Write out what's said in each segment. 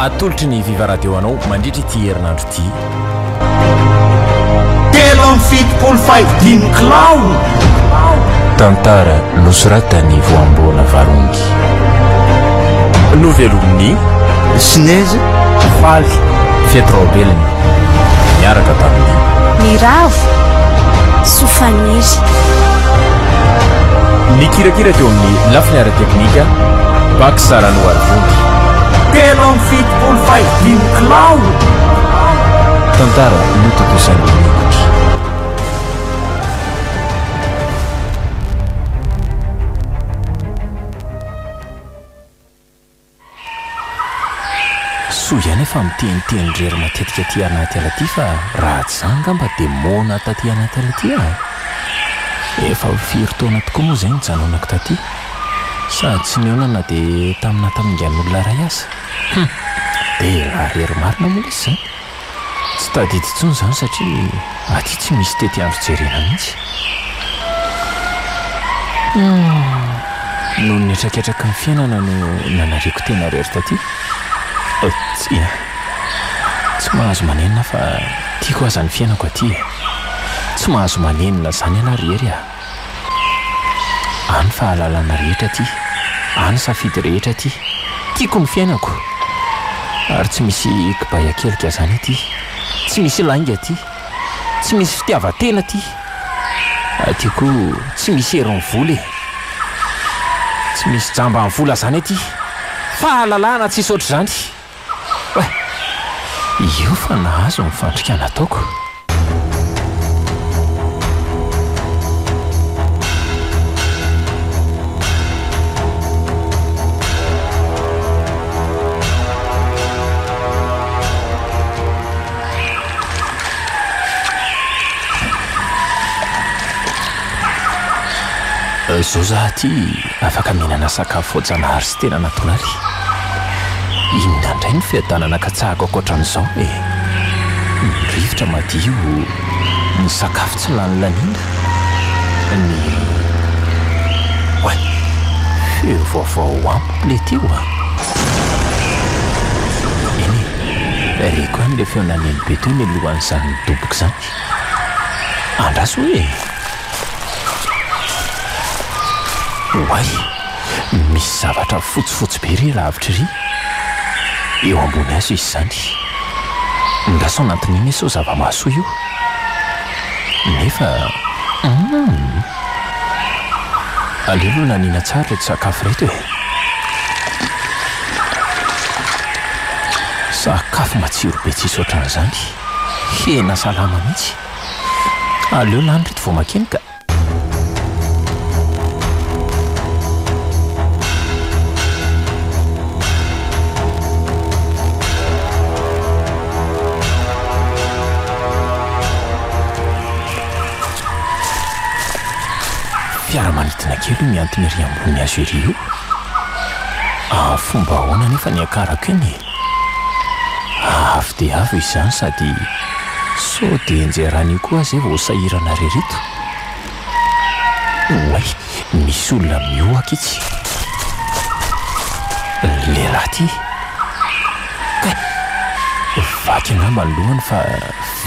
Atolotry ny Viva Radio anao mandritra ity herinandro ity. 73 fahidimy kilao. Tantara nosoratan'i Voambola Varongy. Novelomin'i Sinezy Faly. Fety Raobelina niaraka tamin'i. Miravo Sofaniry. Nikirakira teo amin'ny lafiny ara-teknika, Bax Ranoarivony. 73 fahidimy kilao. Tantara notontosain'i Mingotra. Soa ihany fa miteniteny irery matetika aty anaty ala aty fa raha tsy izany angamba dia moana taty anaty ala aty aho. Efa ho firy taona tokoa moa izay nijanonako taty sady tsy nihaona na dia tamina tamingan'olona iray aza. Hum! Dia raha irery marina moa lesy izany. Tsy tadidy intsony izany satria aty tsy misy tetiandro jerena mihitsy. Humm! Noho ny hetraketraky ny fiainana no nanariako tena irery taty. Tsia. Tsy mahazo manenina aho fa tiako aza ny fiainako aty e. Tsy mahazo manenina izany ialahy ry Hery a. Any fahalalana rehetra aty, any safidy rehetra aty. Tiako ny fiainako. Ary tsy misy kibay akelika zany aty. Tsy misy lainga aty. Tsy misy fitiavan-tena aty. Aty koa tsy misy herin'ny vola e. Tsy misy jamban'ny vola zany aty. Fahalalahana tsisy ohatr'izany. Oay! Io fa nahazo ny fandrika nataoko. Zao za aty afaka mihinana sakafo voajanahary sy tena natoraly. Inona indray no fiadanana katsahako ankoatran'izao e? Ny rivotra madio, ny sakafo tsy lany laniana, ny. Oay! Feo vaovao amiko le teo a! Eny e, reko ihany le feo naneno be teo nialohan'izany nidoboka izany. Andraso hoe e! Oay! Misy zavatra fotsifotsy be re lavitra ery. Eo ambony hazo izy izany. Andraso anatin'iny sao zava-mahasoa io. Nefa humm! Aleo aloha laniana tsara ireto sakafo ireto e! Sakafo matsiro be tsisy ohatran'izany. Hena salama mihitsy. Aleo lany ireto vao makeny ka. Fiaramanidina kely io mihantona ery ambony hazo ery io. Amin'ny fomba ahoana anefa ny hiakarako eny e? Avo dia avo izy izany sady sao dia enjeran'io koa aza vao sahirana re reto. Oay, misy olona mihohaka itsy. Lehilahy ity. Kay! Vaky angamba ny lohany fa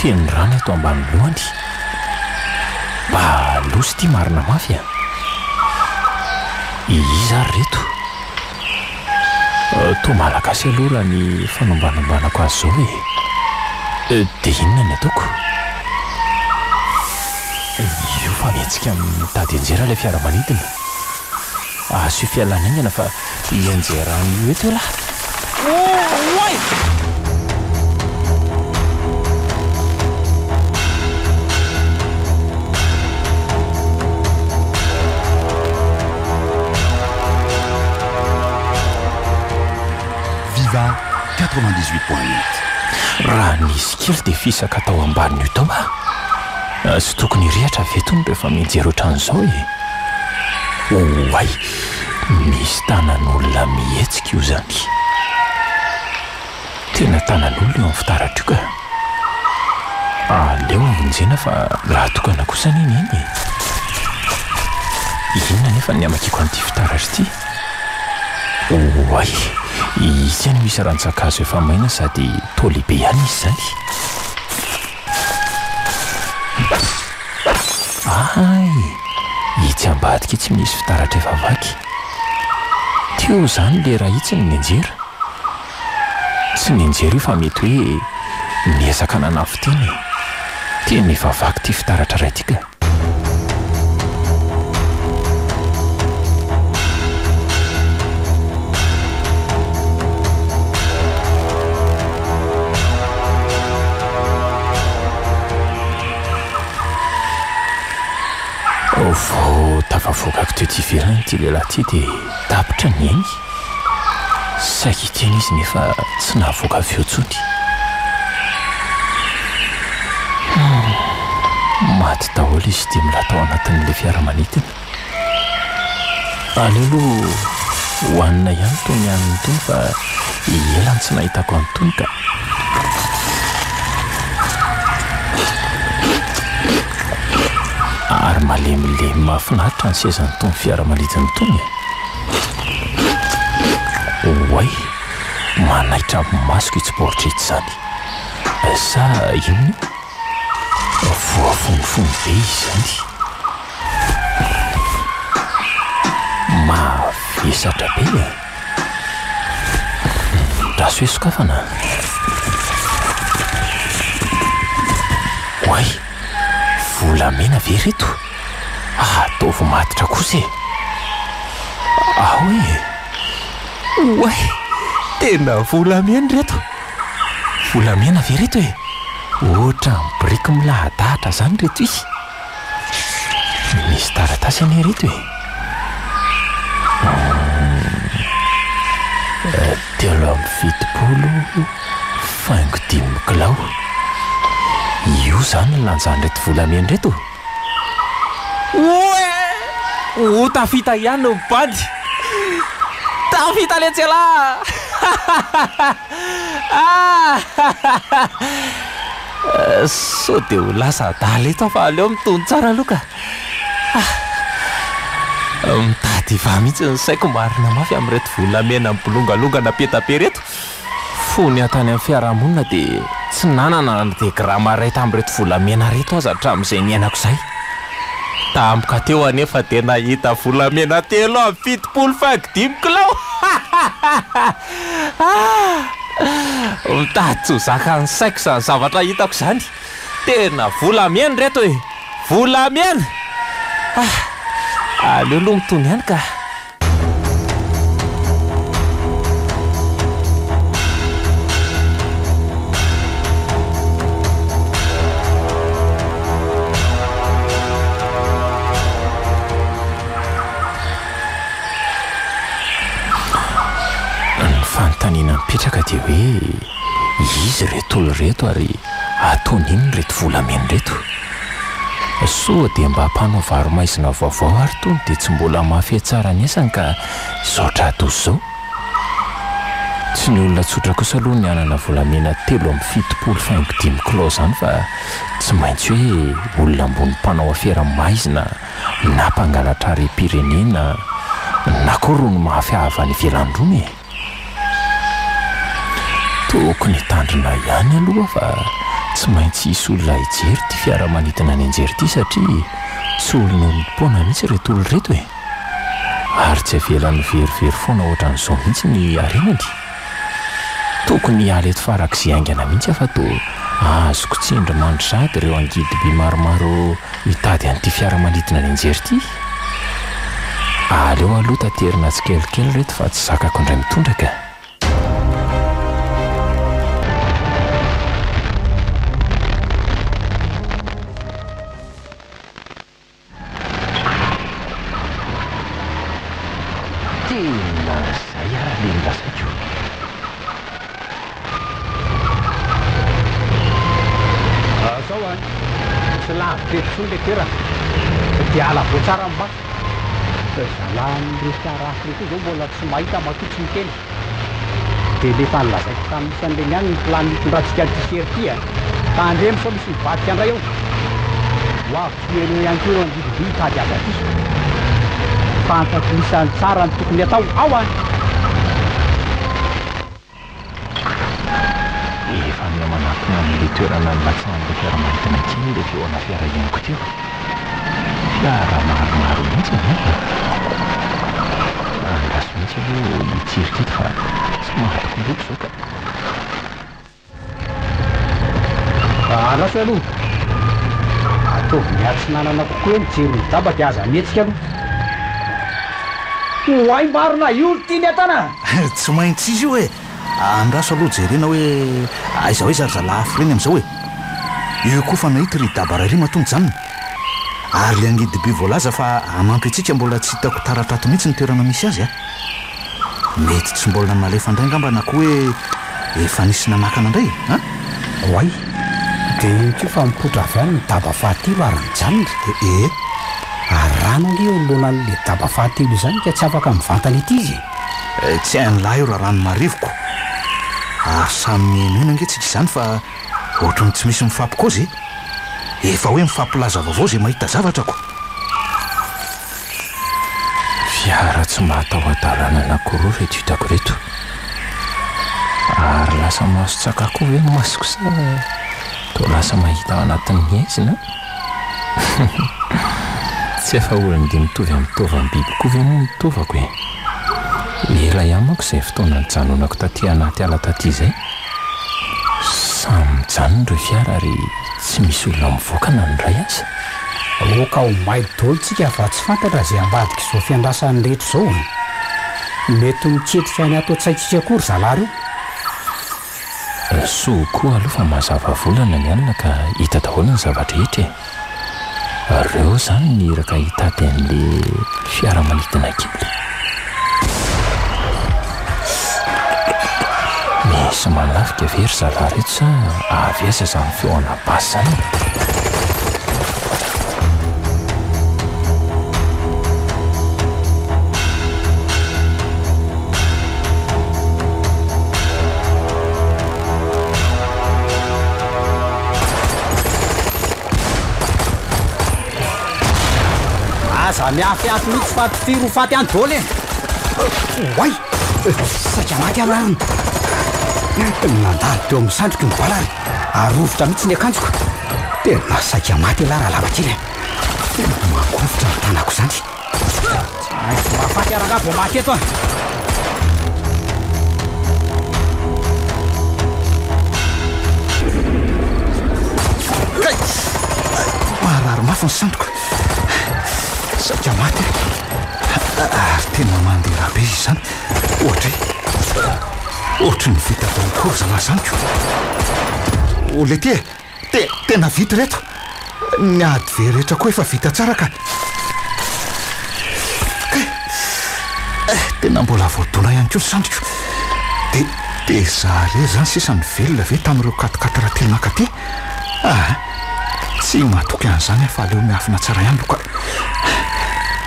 feno rano eto ambany lohany. Mba loza ity marina mafy a! Iza ary reto? Toa malagasy aloha raha ny fanombanombanako azy izao e! Dia inona ny ataoko? Io fa mihetsika mitady hianjera ilay fiaramanidina. Asio fialana haingana fa hianjeran'io eto ialahy. Oay! Viva 98.8. Raha nisy kely dia fisaka tao ambanin'io tao aho. Tsy tokony hirehatra ve tony rehefa mijery ohatran'izao e? Oay! Misy tanan'olona mihetsika io zany. Tena tanan'olona eo amin'ny fitaratra io ka. Aleo vonjena fa raha tokana kosa anie ny eny e. Inona anefa ny hamakiako an'ity fitaratra ity? Oay! Itsy any misy rantsan-kazo efa maina sady toa lehibe ihany izy izany. Hay! Itsy ambadika itsy misy fitaratra efa vaky. Teo izany le raha itsy no nianjera. Tsy nianjera io fa mety hoe niezaka nanafin-tena e. Tena efa vaky ity fitaratra iray ity ka. Vao tafavoakako tety ivelany ity lehilahy ity dia tapitra ny ainy. Saika hiteny izy nefa tsy nahavoaka feo intsony. Humm, maty daholo izy dimilahy tao anatin'ilay fiaramanidina. Aleo aloha hohanina ihany itony hanina itony fa ela no tsy nahitako an'itony ka. Ary malemilemy mahafinaritra ny sezan'itony fiaramanidina itony e. Oay! Manaitra amin'ny masoko itsy baoritra itsy izany. Sa inona io? Voafonofono be izy izany. Mavesatra be e! Andraso hoe sokafana. Oay! Volamena ve ireto? Ataovy matotra kosa e! Ao e! Oay! Tena volamena ireto! Volamena ve ireto e? Ohatran'ny biriky milahadahatra izany ireto isy! Misy taratasy anie ireto e! 73 faingo dimy kilao. Io izany ny lanjan'ireto volamena ireto? Oe! Ho tafita ihany ny bandy! Tafita letsy elah! Sao dia ho lasa adala eto aho fa aleo mitony tsara aloha ka! Mitady hivaha mihitsy ny saiko marina mafy amin'ireto volamena mibolongalongana peta be ireto. Fony aho tany amin'ny fiarahamonina dia tsy nanana na dia grama iray tamin'ireto volamena ireto aza hatramin'izay niainako izay. Tampoka teo anefa dia nahita volamena 73 faingo dimy kilao! Mitady tsy ho zakan'ny saiko izany zavatra hitako izany. Tena volamena ireto e! Volamena! Aleo aloha mitony ihany ka! Ny fanontaniana mipetraka dia hoe iza ireto olona ireto ary ataony inona ireto volamena ireto? Soa dia mba mpanao varo-maizina vaovao ary tony dia tsy mbola mahafehy tsara ny asany ka izao tra-doza izao. Tsy ny olona tsotra kosa aloha ny hanana volamena 73 faingo dimy kilao izany fa tsy maintsy hoe olona ambony mpanao afera maizina na mpangalatra harem-pirenena na koa rony mafy avy any ivelany rony e! Tokony hitandrina ihany aloha fa tsy maintsy hisy olona hijery ity fiaramanidina nianjera ity satria tsy olon'olom-poana mihitsy ireto olona ireto e! Ary tsy avelany ho verivery foana ohatran'izao mihitsy ny harenany. Tokony hiala eto farak'izay haingana mihitsy aho fa toa azoko tsindry mandry sahady ireo angidiby maromaro mitady an'ity fiaramanidina nianjera ity. Aleo aloha taterina tsikelikely ireto fa tsy zakako indray mitondra ka. Tena zay ary le nolazaiko. Zao an, tsy lavitra eto intsony le toerana, dia alavao tsara ny maso. Zalahy amin'ireo fiara hafa ireo koa zao mbola tsy mahita matoa tsy miteny. Dia le efa nolazaiko tamin'ny isan'ireny ihany ny plan nitondrantsika an'ity sery ity a. Tandremo sao misy mivadika indray eo. Ho avy tsy ho ela eo ihany koa ireo andidim-by hitady azy aty. Fantako isany tsara ny tokony atao ao an! Manakaiky an'ilay toerana nilatsahan'ilay fiaramanidina kely ilay feona fiara henoko teo. Fiara maromaro mihitsy angamba. Andraso mihitsy aloha hitsirika eto fa tsy mahatoky loatra izao ka. Andraso aloha. Ataovy miatsinanana kokoa eo ny jiron'ny daba dia aza mihetsika aloha. Oay marina io ry tiany atana! Tsy maintsy izy io e! Andraso aloha jerena hoe aiza ho aiza ry zalahy afo ireny amin'izao e! Eo koa fa nahita ry daba ray ry matoa mijanona. Ary le angidibe voalaza fa hanampy antsika mbola tsy hitako taratra ato mihitsy ny toerana misy azy a! Mety tsy mbola nalefa indray angamba na koa hoe efa nisy nanakana indray e! An? Oay! Dia iny koa fa mipoitra avy any ny daba fahatelo ary mijanona. Ee. Ary rano ange eo anoloanan'ilay daba fahatelo izany ka tsy afaka mivantana ety izy e! Tsy hain'lah io raha rano marivo ko! Ary samy mihainohaino ange tsika izany fa ohatry ny tsy misy mifampikôzy e! Efa hoe mifampilaza vaovao izay mahita zavatra ko! Fiara tsy mahataho-dalana anankiroa ireto hitako ireto. Ary lasa mason-tsaka koa ve ny masoko sa toa lasa mahita ao anatin'ny haizina? Tsy efa olon-dia mitovy amin'ny taovam-biby koa ve moa ny taovako e? Ela ihany manko izay fotoana nijanonako taty anaty ala taty izay. Samy mijanona ireo fiara ary tsy misy olona mivoaka na ny iray aza. Aoka ho mailo daholo tsika fa tsy fantatra izay ambadik'izao fiandrasan'ny rehetra izao a! Mety miketrika ny ato an-tsaintsika koa ry zalahy ireo. Soa koa aloha fa mazava volana ny alina ka hita daholo ny zava-drehetra e! Reo zany ny iraka hitady an'le fiaramanidina kely. Misy manafika ve ry zalahy reto sa avy aiza zany feo ana basy zany e? Aza miafiafy mihitsy fa tifiro ho faty any daholo e! Oay! Saika maty aho rariny. Nandalo teo amin'ny sandriko ny bala ary ary rovitra mihitsy ny akanjoko. Tena saika maty ialahy rahalava kely a! Mangovitra ny tanako izany. Tsy maintsy mahafaty aho rangahy vao maty eto a! Kay! Marary mafy ny sandriko. Saika maty aho. Ary tena mandeha ra be izy izany. Ohatry ohatry ny vita daholo koa zalahy izany ko. O letia e! Te, tena vita ireto. Ny ady very rehetra koa efa vita tsara ka. Kay! Eh, tena mbola voadona ihany koa ny sandriko. De, de za irery izany sisa no velona ve tamin'ireo quat-quatre telo nankaty? Ah, tsy matoky an'izany aho fa aleo miafina tsara ihany aloha ka.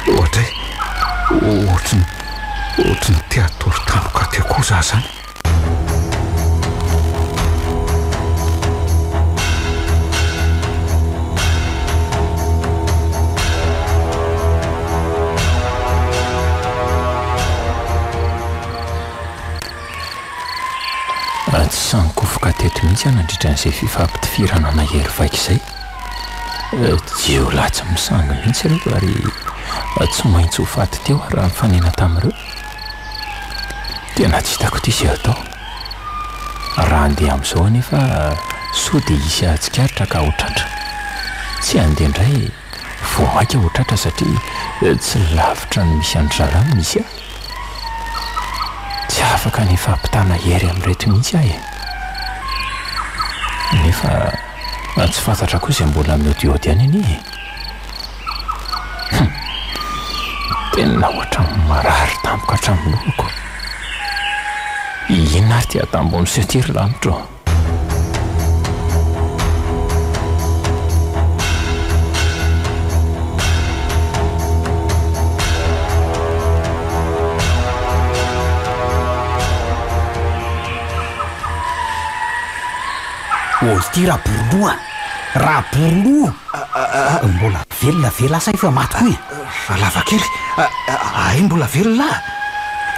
Ohatray, ohatry ny, ohatry ny te hatory tampoka teo koa za izany. Raha tsy sahy nikofoka teto mihitsy aho nandritra an'izay fifampitifirana nahery vaika izay. Jiolahy tsy misangy mihitsy ireto ary tsy maintsy ho faty teo aho raha nifanena tamin'ireo. Tena tsy hitako ity izay atao. Raha handeha amin'izao anefa soa dia hisy hahatsikaritra ka ho tratra. Tsy handeha indray vao mainka ho tratra satria tsy lavitra ny misy an-dry zalahy no misy ahy. Tsy afaka ny hifampitana hery amin'ireto mihitsy aho e. Nefa tsy fantatra koa izay mbola miodiody any anie e. Hum! Tena ohatran'ny marary tampoka hatramin'ny lohako. Inona ary ity atambo miseho ity ry lanitra ô? Olo ty raboroloha! Raboroloha! Mbola velona ve lah sa efa maty koa e? Ralavakely, hay mbola velona ah!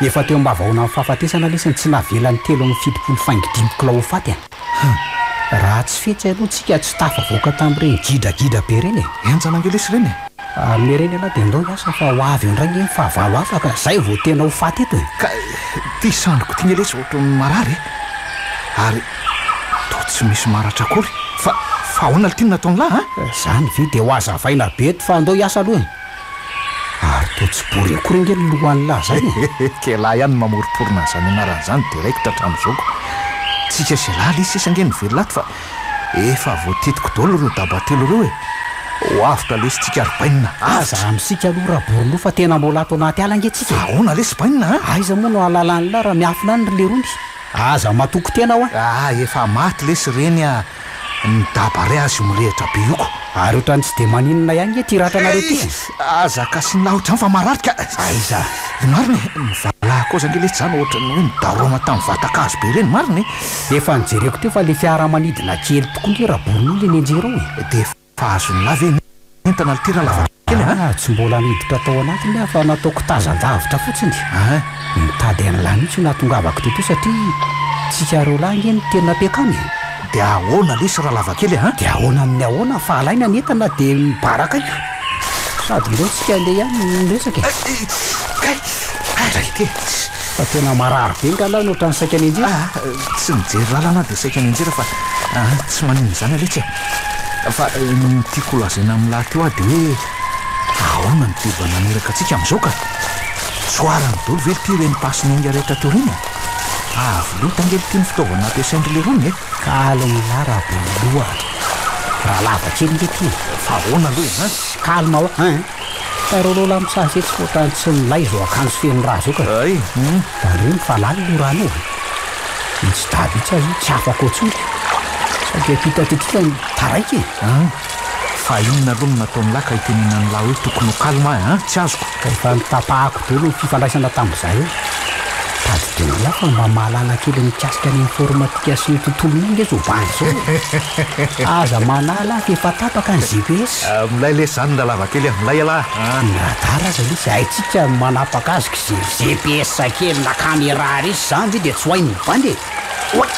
Efa teo am-bavahoanan'ny fahafatesana lesy ny tsy navelan'ny 73 faingo dimy kilao ho faty a! Hum! Raha tsy fetsy aloha tsika tsy tafavoaka tamin'ireny gidragidra be ireny e! Henjana ange lesy ireny e! Ary merena ialahy dia ndao hiasa fa ho avy eo indray ange ny fahavalo hafa ka zay vao tena ho faty eto e! Ka ity sandriko ity nge lesy ohatran'ny marary e! Ary toa tsy misy maratra akory fa fa ahoana lty no nataon'lah a? Zany ve dia ho hazavaina be eto fa ndao hiasa aloha e! Ary toa tsy bory akory ange ny lohan'lah zany e! K'elah ihany no mamoromporona an'izany anarana izany direct hatramin'izao ko! Tsika sy elah lesy sisa ange no velona ato fa efa voatetiko daholo ireo daba telo ireo e! Ho avotra lesy tsika ry bainina, Aza avotra! aminsika aloha rabory loha fa tena mbola ato anaty ala ange tsika e! Ahoana lesy bainina a? Aiza moa no ahalalan'lah raha miafina any ry lerony? Aza matoky tena hoa! Ah efa maty lesy ireny a! Ny daba ray azy io mirehitra be io ko! Ary otrany tsy dia maninona ihany nge ty ratranareo ty e! Aza kasin'lah otrany fa marary ka! Aiza? Ny marina e! Ny valahako aza nge lesy zany ohatran'ny hoe nidarona tamin'ny vatan-kazo be ireny marina e! Efa nojereko teo fa le fiaramanidina kely tokoa nge raborin'olo le nenjera ao e! Dia efa azon'lah ve ny entana lty ralavakely a? Ah, tsy mbola niditra tao anatiny aho fa nataoko tazan-davitra fotsiny. Ah. Nitady an'lah mihitsy no nahatongavako teto satria tsika roa lahy ange no tena mpiakama e. Dia ahoana lesy ralavakely a? Dia ahoana amin'ny ahoana fa alaina ny entana dia mibaraka io. Sady ndao tsika andeha ihany miresaka e. Kay, kay, ity e. Fa tena marary be nga lah no ohatran'ny saika nianjera? Ah, tsy nijery lalana aho dia saika nianjera fa ah, tsy maninona izany aletsy e. Fa ny tiako holazaina amin'lah teo aho dia hoe ahoana ny deba naniraka antsika amin'izao ka? Tsoarany daholo ve ity ireny pasy niainga rehetra teo ireny e? Avo loatra ange ity ny fitaovana ampiasain-dry lerony e! Calme lah Rabololoha a! Raha lava kely nge ty e! Fa ahoana aloha e, hein? Calme hoa, hein? Tarolola misasa etsy fa otrany tsy milay izao akanjo feno rà zao ka. Ay hum. Tandremo fa lalina io rano io a. Itsy daba itsy aza io tsy afaka ao tsony. Saika mpitatetika ny taraiky e. An! Fa inona aloha no nataon'lah ka itenenan'lah hoe tokony ho calme aho an? Tsy azoko. Ka efa notapahako daholo ny fifandraisana tamin'izay eo. Tadidio lah fa mba mahalala kely mikasika ny informatika sy ny tontolony io nge zao bandy zao e. Aza manahy lah fa efa tapaka ny GPS. Milay lesy zany Ralavakely a! Milay ialahy a! Ny radar aza lesy haintsika ny manapaka azy k'ze GPS kely na camera resy zany ve de tsy ho hain'ny bandy e! Oay!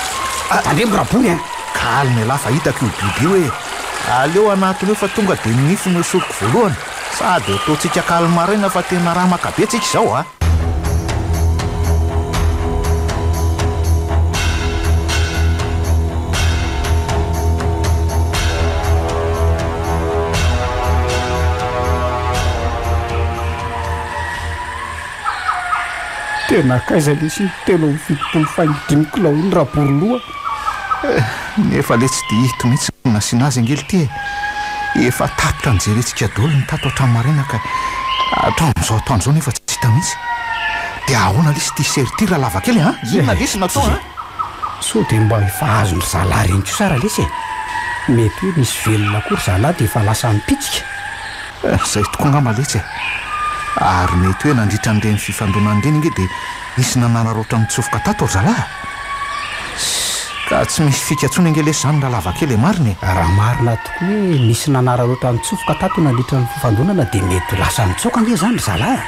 Tandremo rabory a! Calme ialahy fa hitako io biby io e! Aleo anatiny eo fa tonga de ny nify no esoriko voalohany! Sady ataontsika calme maraina fa tena ramaka be tsika izao a! Tena kaiza lesy iny 73 faingo dimy kilao iny Raboroloha a! Eh, nefa letsy dia ito mihitsy no nasiana azy ange lty e! Efa tapitra nijerentsika daholo ny tato hatramin'ny maraina ka hatramin'izao atoandro izao nefa tsy hita mihitsy. Dia ahoana lesy ity sery ity Ralavakely a? Inona lesy no atao a? Sao dia mba efa azon-dry zalahy ireny kosa ary lesy e? Mety hoe nisy velona koa ry zalahy dia efa lasa nipitsika. Izay tokoa angamba letsy e! Ary mety hoe nandritra an'ireny fifandonana ireny ange dia nisy nanararaotra nitsofoka tato ry zalahy a! Ka tsy misy fika intsony ange lesy izany Ralavakely e! Marina e! Raha marina tokoa hoe nisy nanararaotra nitsofoka tato nandritra ny fifandonana dia mety ho lasa nitsoaka ange izany ry zalahy a!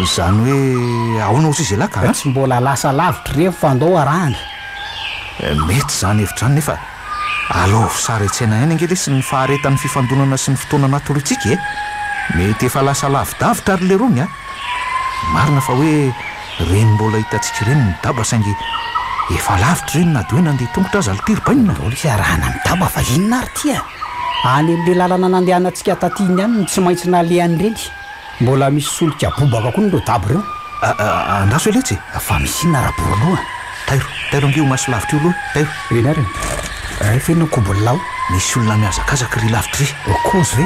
Izany hoe ahoana hozy izy ialahy ka a? Tsy mbola lasa lavitra ireny fa andao arahana. Mety izany hevitra izany nefa Alaovy sary an-tsaina ihany ange lesy ny faharetan'ny fifandonana sy ny fotoana natoriantsika e! Mety efa lasa lavidavitra ry lerony a! Marina fa hoe ireny mbola hitantsika ireny ny daba saingy efa lavitra ireny na dia hoe nandeha tongotra aza lty ry bainina. Ndao lesy arahana ny daba fa inona ary ty a! Any amin'ilay lalana nandehanantsika taty iny ihany no tsy maintsy nalehan'ireny. Mbola misy solika bobaka koa ireo daba ireo. Andraso e letsy e! Fa misy inona Raboroloha a? Tairo, tairo ange io maso lavitra io aloha e, tairo. Eny ary e! Ray feno ny kobon'lah o! Misy olona mihazakazaka ry lavitra ry. Kozy ve?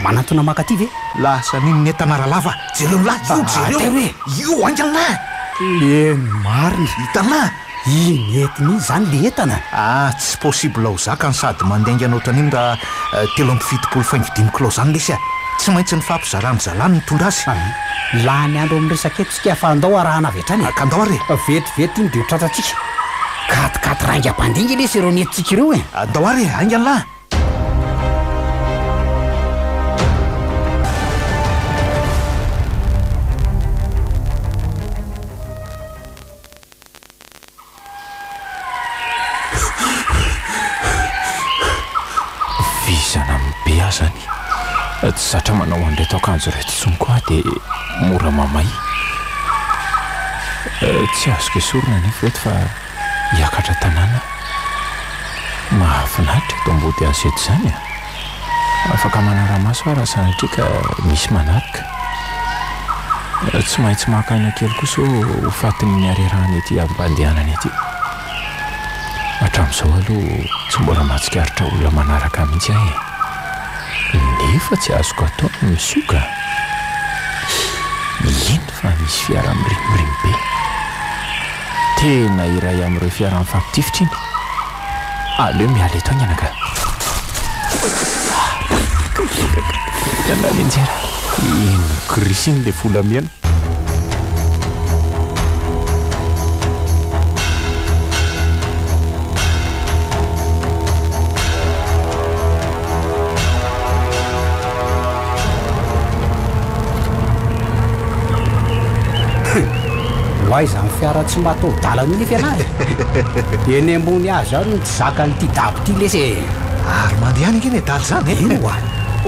Manantona maka aty ve? Lasa nino ny entana Ralava! Jereo lah, io jereo! Tairo e! Io haingana lah! Eny marina! Hitan'lah! Iny entiny iny izany le entana? Ah, tsy possible ho zakany sady mandaingana ohatran'iny raha 73 faingo dimy kilao zany lesy a! Tsy maintsy nifampizarany zalahy no nitondra azy. Ah, lany andro amin'ny resaka eto tsika fa andao arahana avy hatrany e! Ka andao ary e! Vetivety iny dia ho tratrantsika. Katikaty raingam-pandinga lesy ireo nentintsika ireo e! Andao ary e! Haingana lahy! Tsy zatra manao an'ireto akanjo ireto intsony koa aho dia mora mamay. Tsy azoko esorina anefa ireto fa hiakatra tanàna aho. Mahafinaritra eto ambody hazo eto izany a! Afaka manara-maso aho raha sanatria ka misy manaraka. Tsy maintsy maka aina kely koa sao ho fatin'ny harerahana ety am-pandehanana ety. Hatramin'izao aloha tsy mbola mahatsikaritra olona manaraka ahy mihitsy aho e. Nefa tsy azoko atao ny misioka. Eny fa misy fiara mirimorimo be. Tena iray amin'ireo fiara mifampitifitra iny. Aleo miala eto haingana ka. Tena nianjera. Iny gris iny ilay volamena. Ho aiza ny fiara tsy mataho-dalana io nefa ialahy e? Eny ambony hazo any no tsy zakan'ity dabo ity lesy e! Ary mandeha any ange ny adala izany e! Eny oa!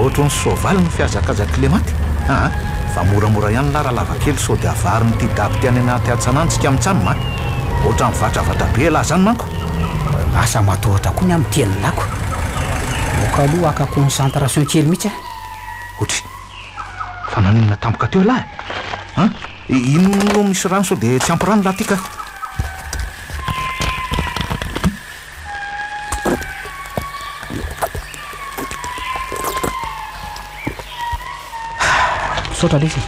Ohatran'ny soavaly ny fihazakazak'i Lematy aa! Fa moramora ihany lah Ralavakely sao dia avarin'ity dabo ity any anaty hatsana any tsika mitsam a! Ohatran'ny vatravatra be ialahy izany manko! Lasa matahotra koa ny aho miteny lako. Aoka aloha haka concentration kely mihitsy aho. Otry. Fa naninona tampoka teo ialahy e? An? Ino no misy rano sao dia tsy ampy rano lahy ty ka? Misaotra lesy e.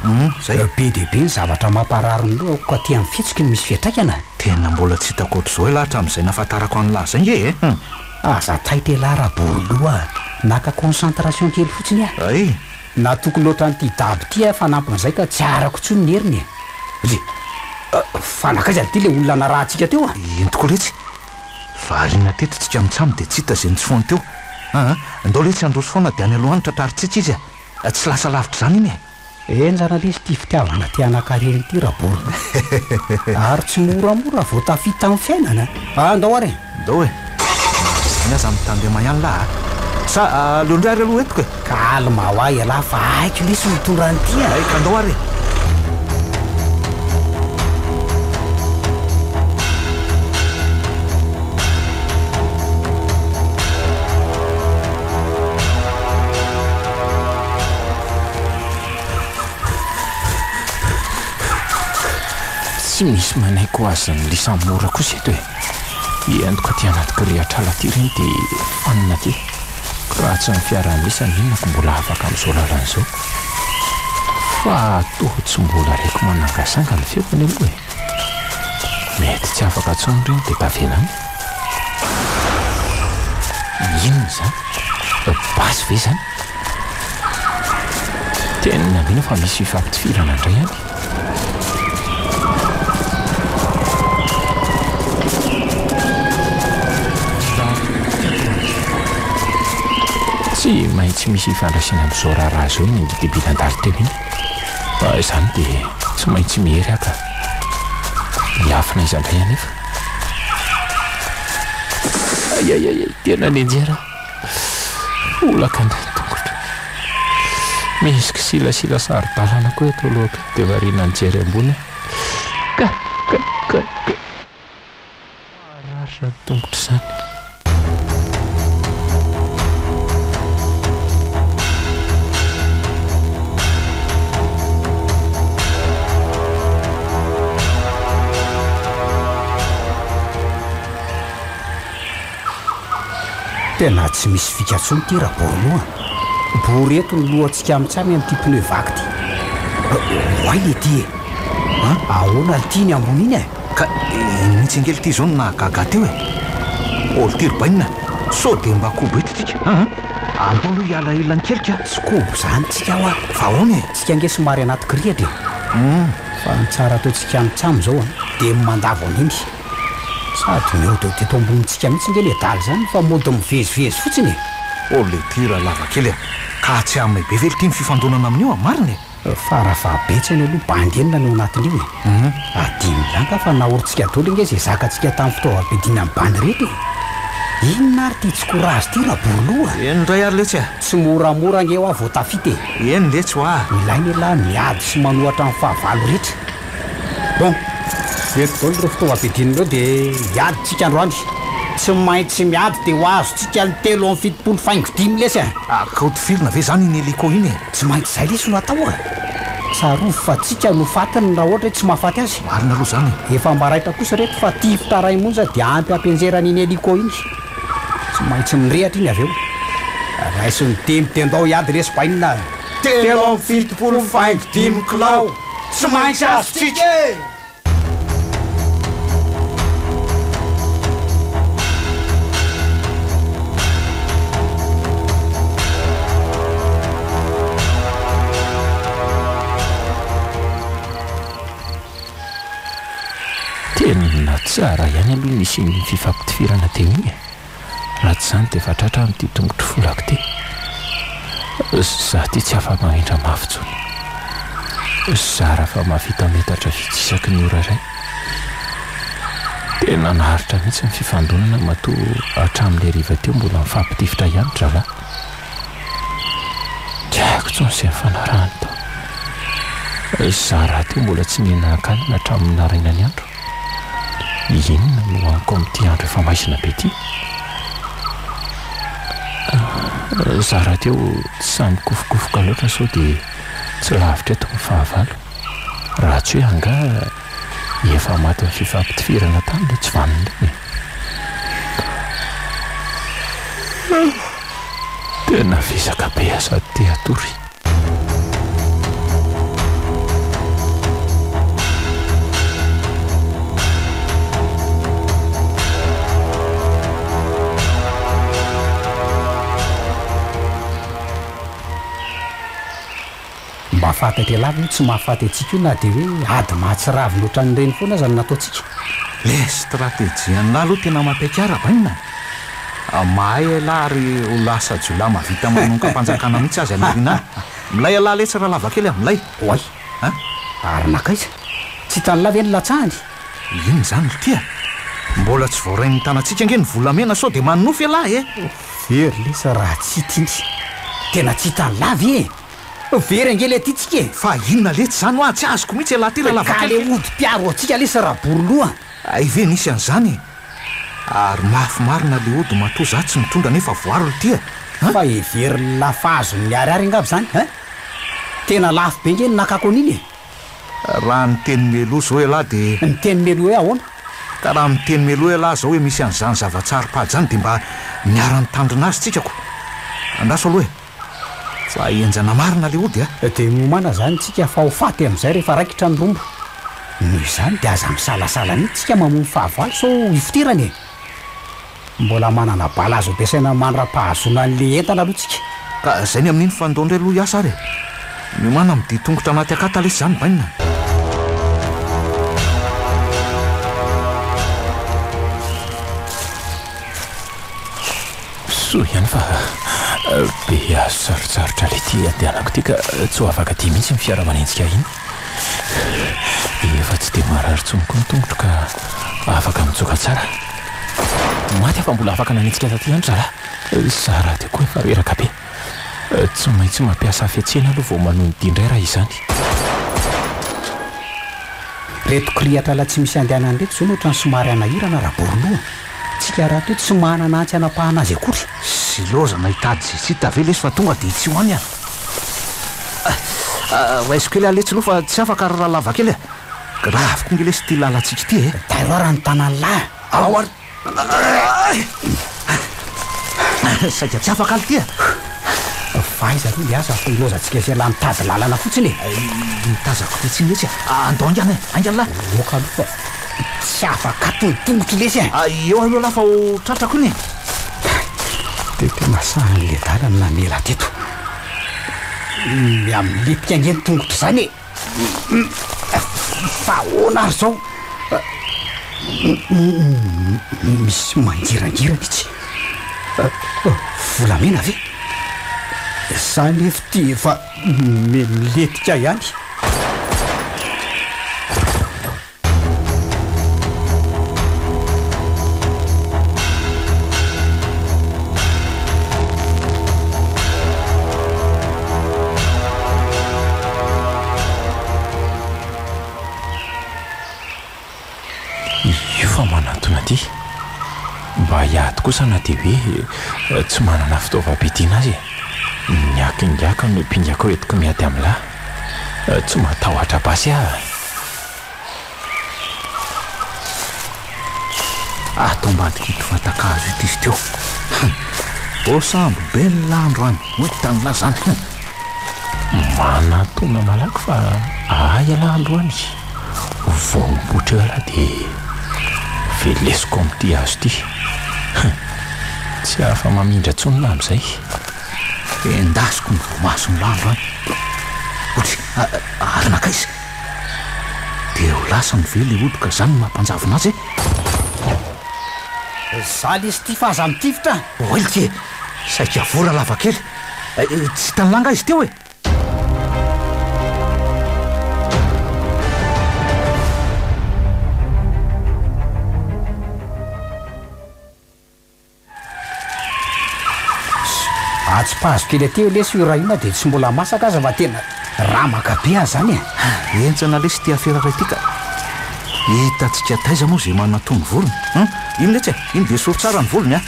Hum, zay. Be dia be ny zavatra mamparary ny lohako ka aty amin'ny fihetsiky no misy fiantraikany a. Tena mbola tsy hitako ohatr'izao elah hatramin'izay nahafantarako an'lah zay nge e. Hum. Aza taitra elah Raboroloha a. Naka concentration kely fotsiny aho. Ay. Natoky loatra an'ity dabo ity aho fanampin'izay ka tsy arako intsony ny heriny e. Ry. Fa nankaiza ity ilay olona narahantsika teo a? Eny tokoa letsy. Variana teto tsika mitsam dia tsy hita izay nitsofohany teo. Aa, ndao letsy handroso foana dia any aloha any tratrarintsika izy a! Tsy lasa lavitra izany iny e! Henjana lesy ity fitiavana te hanan-karena ity Raborona. Ary tsy moramora vao tafita amin'ny fiainana a! Andao ary e! Ndao e! Na izany aza mitandrema ihany lahy a! Sa aleo indray ary aloha entiko e! Calme hoa ialahy fa haiko lesy mitondra an'ity a! Hay ka ndao ary e! Tsy misy manaiky ho azon'ny lisa mora kosa eto e! Entiko aty anaty kirihatr'ala aty ireny dia fanina aty. Raha tsy ny fiaraha-miasa ny inona ko mbola afaka amin'izao lalana izao. Fa toa tsy mbola reko manangasanga ny feony aloha e. Mety tsy afaka intsony ireny dia tavela any. Inona izany? Basy ve izany? Tena mino fa misy fifampitifirana indray any. Tsy maintsy misy ifandraisany amin'izao raharaha izao iny angidibe nandalo teo iny. Fa izany dia tsy maintsy miery aho ka. Miafina aiza indray anefa? Ay ay ay, tena nianjera aho. Holaka ny tongotro. Misy kisilasila saro-dalana koa eto alohako eto dia variana nijery ambony aho. Ka, ka, ka, ka. Marary izany tongotro izany. Tena tsy misy fika intsony ity ra Borno a! Bory eto ny lohantsika mitsamy amin'ity pneu vaky ity. Oay le ty e! An! Ahoana ity ny ambony iny e? Ka iny mihitsy ange lty izao no nahagaga ahy teo e! Oh lty ry bainina, sao dia mba kobo eto tsika an! Andao aloha hiala ilany kely ka! Tsy kobo izany tsika hoa! Fa ahoana e? Tsika ange somary anaty kirihitra e! Fa ny tsara ataontsika mitsamy izao an, dia ny mandavo an'iny. Sady mihaodihaody eto ambonintsika mihitsy nge le adala izany fa mody mivezivezy fotsiny e! Oh lety ra lava kely a! Ka tsy hahamay be ve lty ny fifandonana amin'io a! Marina e! Farafahabetsany aloha bandy enina no anatin'io e! Adino ihany ka fa naorintsika daholo nge izay zakantsika tamin'ny fitaovam-piadiana ny bandy rehetra e! Inona ary ity tsy courage ity Raboroloha a? Eny indray ary letsy a! Tsy moramora ange hoa vao tafita e! Eny letsy hoa! Ilaina elah miady sy manohatra ny fahavalo rehetra. Bon, eto daholo ireo fitaovam-piadiana ireo dia hiady tsika androany. Tsy maintsy miady dia ho azontsika ny 73 faingo dimy lesy a! Ka ho tifirina ve izany iny hélico iny e? Tsy maintsy izay lesy no atao a! Tsarovy fa tsika no fatiny raha ohatra hoe tsy mahafaty azy. Marina aloha izany e! Efa mba raitra kosa reto fa tifitra ray monja dia ampy hampianjerana iny hélico iny. Tsy maintsy mirehatra iny avy eo. Raiso ny dimy dia ndao hiady lesy bainina a! 73 faingo dimy kilao, tsy maintsy azontsika e! Tena tsara ihany aloha nisy iny fifampitifirana teo iny e. Raha tsy izany dia efa tratra amin'ity tongotro folako ity. Izaho ity tsy afa-mamindra mafy intsony. Zara fa mahavita metatra vitsy isaky ny ora iray. Tena naharitra mihitsy ny fifandonana matoa hatramin'ilay hariva teo mbola nifampitifitra ihany ry zalahy. Tsy haiko intsony izay nifanarahany tao. Izaho rahateo mbola tsy nihinan-kanina hatramin'ny narainan'ny andro. Inona no haniko amin'ity andro efa maizina be ity? Izaho rahateo tsy sahy mikofokofoka loatra sao dia tsy lavitra eto ny fahavalo. Raha tsy hoe angaha efa matin'ny fifampitifirana tany ilay tsy vanona iny e! Tena vizaka be aho sady te hatory. Mba fantatr'ialahy ve hoe tsy mahafaty antsika io na dia hoe ady mahatsiravina ohatran'ireny foana aza no nataontsika? Le stratégie an'lah aloha tena mampiaiky ahy Rabainina a! Mahay elah ary ho lasa jiolahy mahavita manongam-panjakana mihitsy aza any aoriana any. Milay elah letsy Ralavakely a! Milay! Oay! A! Ary nankaiza? Tsy hitan'lah ve ny latsahany? Inona izany ry ty a? Mbola tsy voarain'ny tanantsika ange ny volamena sao dia manonofy elah e! Very lesy raha tsy hita iny. Tena tsy hitan'lah ve e? Very ange le aty tsika e! Fa inona letsy izany hoa? Tsy azoko mihitsy ialahy ty raha Ka le lavakely. ody mpiaro antsika lesy Raboroloha a! Hay ve nisy an'izany e? Ary mafy marina le ody matoa za tsy mitondra nefa voaro lty a! An! Fa heverin'lah fa azon'ny ariary angamba izany an! Tena lafo be nge ny nakako an'iny e! Raha niteny mialoha zao ialahy dia. Niteny mialoha hoe ahoana? Ka raha miteny mialoha ialahy zao hoe misy an'izany zava-tsaro-pady izany dia mba miara-mitandrina azy tsika ko! Andraso aloha e! Fa henjana marina le ody a! Dia miomàna izany tsika fa ho faty amin'izay rehefa raikitra ny rombo. Noho izany dia aza misalasala mihitsy tsika mamono fahavalo sao hifoterana e! Mbola manana bala azo ampiasaina mandra-pahazoana an'le entana aloha tsika. Ka zay ny amin'iny fa ndao ndray aloha hiasa ary e! Miomàna midia tongotra anaty akata lesy zany bainina. Soa ihany fa be hazo sarotsarotra ilay ity andehanako ity ka tsy ho afaka aty mihitsy ny fiara manenjika ahy iny. Efa tsy dia marary intsony koa ny tongotro ka afaka mitsoka tsara. Maty aho fa mbola afaka nanenjika taty ihany ry zalahy. Izaho rahateo koa efa reraka be. Tsy maintsy mampiasa hafetsena aloha vao manohy ny dia indray raha izany. Reto kirihatr'ala tsy misy andehanana ireto izao no ohatran'ny somary hanahirana raha bory loha. Tsika rahateo tsy manana antsy hanapahana azy akory. Silozana hitady izay tsy hita ve lesy fa tonga dia tsy ho any ah. Raiso kely aho letsy aloha fa tsy afaka ry rahalava kely a. Grave koa nge lesy ity lalantsika ity e. Tairo ary ny tanan'lah. Ao ary. Saika tsy afaka ity a. Fa aiza aloha le asa fa ilaozantsika sy ialahy mitady lalana fotsiny e. Ny tazako tetsy iny letsy a. Andao haingana e, haingana lahy. Aoka aloha fa tsy afaka ato ny tongotro lesy a. Eo aloha lahy fa ho tratrako iny e. Dia tena sahin'le dala no namela teto. Miha-milentika ange ny tongotro izany e. Fa ahoana ary izao? Misy mangirangirana itsy. Volamena ve? Za nefa ity efa miha-milentika ihany. aty. Mba hiady kosa na dia hoe tsy manana fitaovam-piadiana aza e. Ny akingiaka no pingako entiko miady amin'lah. Tsy matahotra basy aho. Ato ambadik'ito vatan-kazo ito izy teo. Voasambo be ny lahy androany, hoy Tanla zany. Manatona malaky fa ahay ialahy androany. Vao mipoitra eo ialahy dia velesiko amin'ity hazo ity. Tsy afa-mamindra intsony lahy amin'izay. Endasiko ny voamason'ny lahy androany. Ohatry, ary nankaiza? Dia ho lasany ve ilay ody ka zany no mampanjavona azy e? Za lesy ty fa aza mitifitra a! Oay ty e! Saika vola lava kely! Tsy hitan'i lahy nga izy teo e? Atsipazo kely aty lesy io raha io na dia tsy mbola masaka aza fa tena ramaka be aza zany e! Henjana lesy ity afera iray ity ka! Hitantsika taiza moa izay manatono ny volony hum! Iny letsy e! Iny dia esory tsara ny volony a!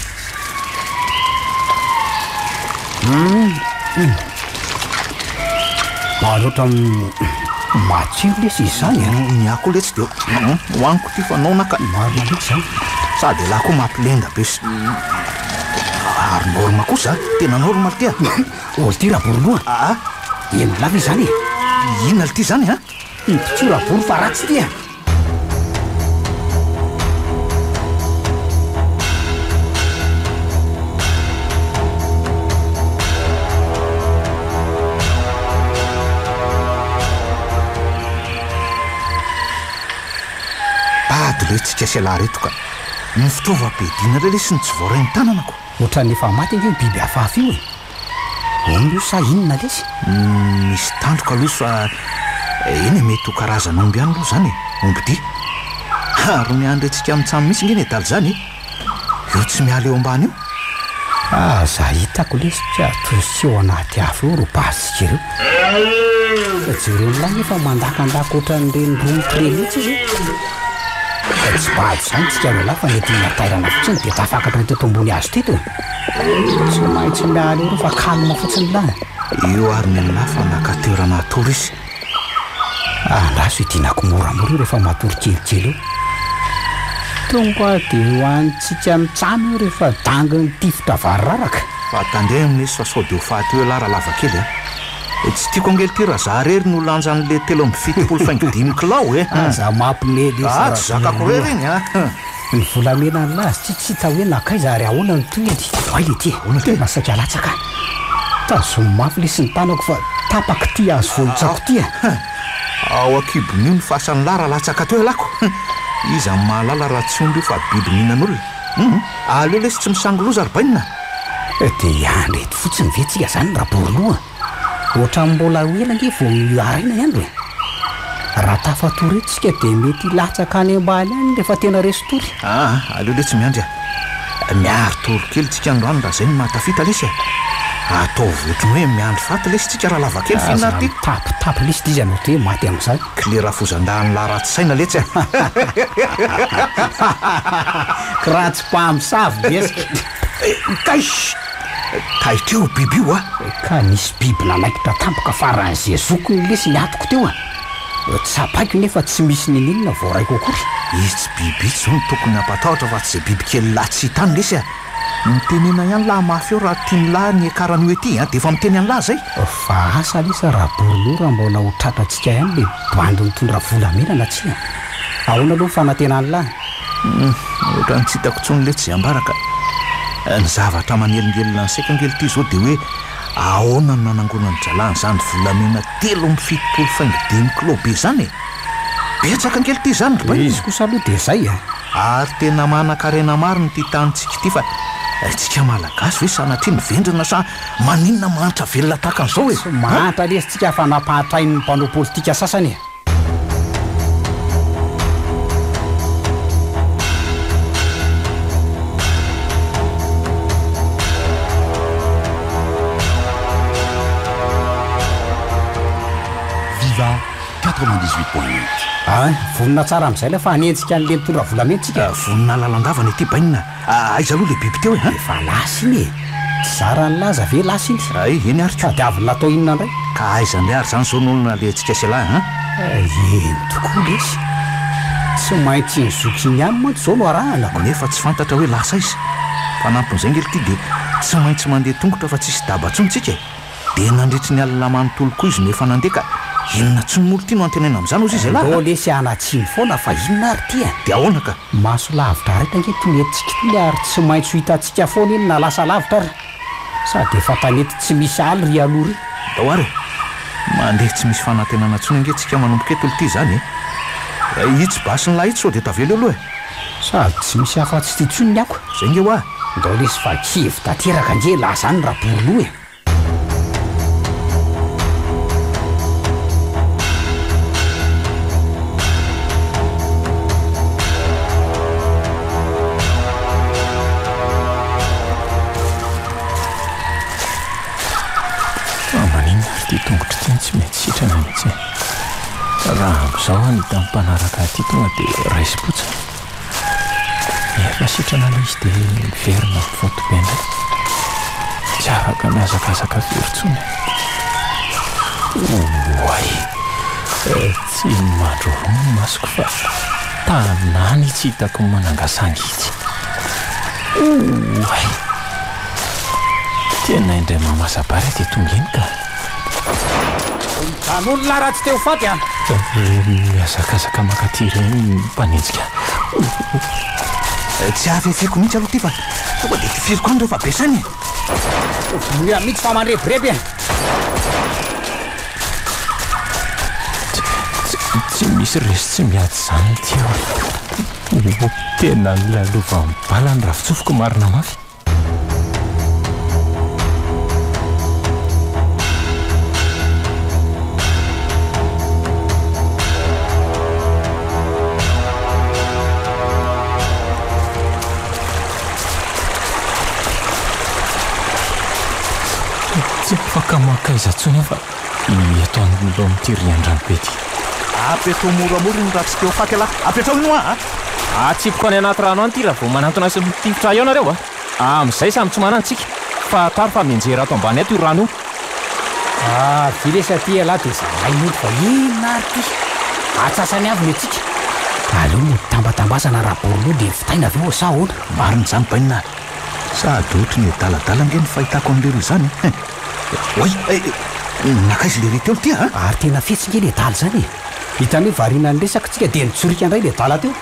Hum! Ary ohatran'ny matsiro lesy izy izany e! Ny ahy koa letsy dia hohaniko ity fa noana ka! Marina mihitsy izany! Sady elah koa mampilenda be sy ary norme kosa a! Tena norme lty a! Oh lty Raboroloha a! Eny lava izany e! Inona lty izany a? Mpitsoa Raboro fa ratsy ity a! Bado le tsika sy ialahy reto ka! Ny fitaovam-piadiana indray lesy no tsy voarain'ny tanana ko! Ohatran'ny efa maty ange io biby hafahafa io e! Omby io sa inona lesy? Misy tandroka aloha izy fa eny e, mety ho karazan'omby ihany aloha izany e, ombidia. Ary miandry antsika mitsam mihitsy nge ny adala izany e! Io tsy miala eo ambany io. Aza hitako lesy ka toy tsy ao anaty afo eo ireo basitsika ireo. Fa jereo ny lahy nefa mandakandaka ohatran'ireny romotra ireny mihitsy izy e. Fa tsy bado izany tsika roalahy fa nety natairana fotsiny dia tafakatra teto ambony hazo teto e. Tsy maintsy miala eo ireo fa calme fotsiny lahy. Io ary ny an'lah fa naka toerana hatory izy. Andraso hidinako moramora io rehefa matory kelikely eo. Tonga dia ho antsika mitsam io rehefa dangin'ny tifitra variraraka. Fa tandremo lesy fa sao dia ho faty eo elah ralavakely a. Tsy tiako ange lty raha za rery no lanjan'le 73 faingo dimy kilao e. Aza mampime lesy Ah tsy zakako rery iny a. Ny volamena an'lah tsy tsy hita hoe nankaiza ary ahoana ny tohiny. Oay ity e, tena saika latsaka a. Tazomy mafy lesy ny tanako fa tapaka ity hazo voalotsako ity a. Ao an-kibon'io ny fasan'lah raha latsaka teo ialako. Iza no mahalala raha tsy omby io fa biby mihinan'olona. Hum, aleo lesy tsy misangy loza ry bainina. Dia hiandry eto fotsiny ve tsika zany Raboroloha? Ohatran'ny mbola ho ela ange vao haraina ny andro e! Raha tafatory eto isika dia mety hilatsaka any ambany any rehefa tena resy tory. Aa, aleo letsy miandry a! Miary tory kely tsika androany raha zay no mahatafita lesy a! Ataovy ohatry ny hoe miandry faty lesy tsika raha lava kely f'inona ary ty? Aza mitapitapy lesy dia iza no atao hoe maty amin'izany? Kle rafozan-dahin'lah ratsy saina letsy a! K'raha tsy mpamosavy lesy. Kaiss! Taitra io biby io a! Ka nisy biby nanaikitra tampoka faran'izay zokiny lesy ny atoko teo a! Tsapaiko nefa tsy misy niniana voaraiko akory. Itsy biby itsy zao no tokony hampatahotra fa tsy izay bibikely lahy tsy hita any lesy a! Mitenena ihany lahy mafy eo raha tian'lah ny hiakaran'io ety a! Dia efa miteny an'lah zay! Fa asa lesy Raboroloha raha mbola ho tratrantsika ihany le bandy nitondra volamena na tsia? Ahoana aloha ny fanantenan'lah? Hum, ohatran'ny tsy hitako intsony letsy izay ambara ka. Ny zavatra manelingelina ny saiko ange ity izao dia hoe ahoana no nanangonan'ny dralahiny izany volamena 73 faingo dimy kilao be izany e? Betsaka ange ity izany ry bainina e! Izy kosa aloha dia izay e! Ary tena manan-karena marina ity tanintsika ity fa isika Malagasy ve sanatria ny vendrana sa maninona mahantra velona tahaka an'izao e? Tsy mahantra lesy tsika fa nampahantrain'ny mpanao politika sasany e! Viva. 98.8. Ah, vonona tsara amin'izay ilay fa hanenjika an'ilay nitondra volamena tsika. Vonona lalandava ny aty bainina. Aiza aloha ilay biby teo e? Efa lasa iny e! Tsy zara nilaza ve lasa iny? Hay, eny ary ka. Tadiaviny natao inona indray? Ka aiza indray ary izany izao no nalehantsika sy ialahy an? Eny tokoa lesy. Tsy maintsy iny zoky iny ihany mantsy izao no arahana ko. Nefa tsy fantatra hoe lasa aiza. Fanampin'izay ange ity dia tsy maintsy mandeha tongotra fa tsisy daba intsony tsika e! Dia nandritry ny alina manontolo koa izy no efa nandeha ka inona intsony moa ity no antenaina amin'izany hozy izy ialahy Ndao a! lesy hanatsiny foana fa inona ary ity a! Dia ahoana ka? Maso lavitra raitra ange itony entintsika itony ary tsy maintsy ho hitantsika foana iny na lasa lavitra ary. Sady efa tanety tsy misy aly ry aloha ry. Ndao ary e! Mandeha tsy misy fanantenana intsony ange tsika manomboka eto lty izany e! Itsy basin'lah itsy sao dia tavela eo aloha e! Sady tsy misy afa-tsy ity intsony ny ako. Zay nge hoa! Ndao lesy fa kivy tanteraka ange lah zany Raboroloha e! Fa maninona ary ity tongotro ity no tsy mety sitrana mihitsy e? Raha amin'izao aho no hita mpanaraka aty tonga dia raisim-potsiny. Efa sitrana ilay izy dia miverina mivoto be indray. Tsy afaka mihazakazaka firy intsony. Oay! Tsy mandroroa ny masoko fa tanàna itsy hitako manangasanga itsy. Oay! Tena indray mamasa-bary dia tonga eny ka. Mijanona raha tsy te ho faty a! Ireny mihazakazaka mankaty ireny ny mpanenjika. Tsy hafefeko mihitsy aloha ity fa tonga dia tifiriko any ireo fa be saina e! Vonoina mihitsy fa mandrebireby e! Tsy misy resy tsy miady izany ity eo. Tena nilalovan'ny bala ny ravin-tsofiko marina mafy. Tsy afaka mankaiza intsony aho fa eto anoloan'ity rian-drano be ity. Apetrao moramora iny raha tsy te ho faty ialahy. Apetrao iny hoa a! Atsipiko any anaty rano any ity raha vao manantona sy mitifitra ahy eo nareo a! Amin'izay samy tsy manana tsika fa taro fa mianjera ato ambany ato io rano io. Ah vy lesy aty ialahy dia zalahy mody fa inona ary ty? Atsasany avy ny antsika. Aleo mody tambatambazana raha boroloha dia vitaina avy eo sa ahoana? Marina izany bainina a! Sady ohatry ny adaladala ange ny fahitako an'lery izany e! Oay! Nankaiza lery teo ity a? Ary tena fetsy nge le adala izany e! Hitan'ny hoe variana niresaka tsika dia nitsoriaka indray le adala teo.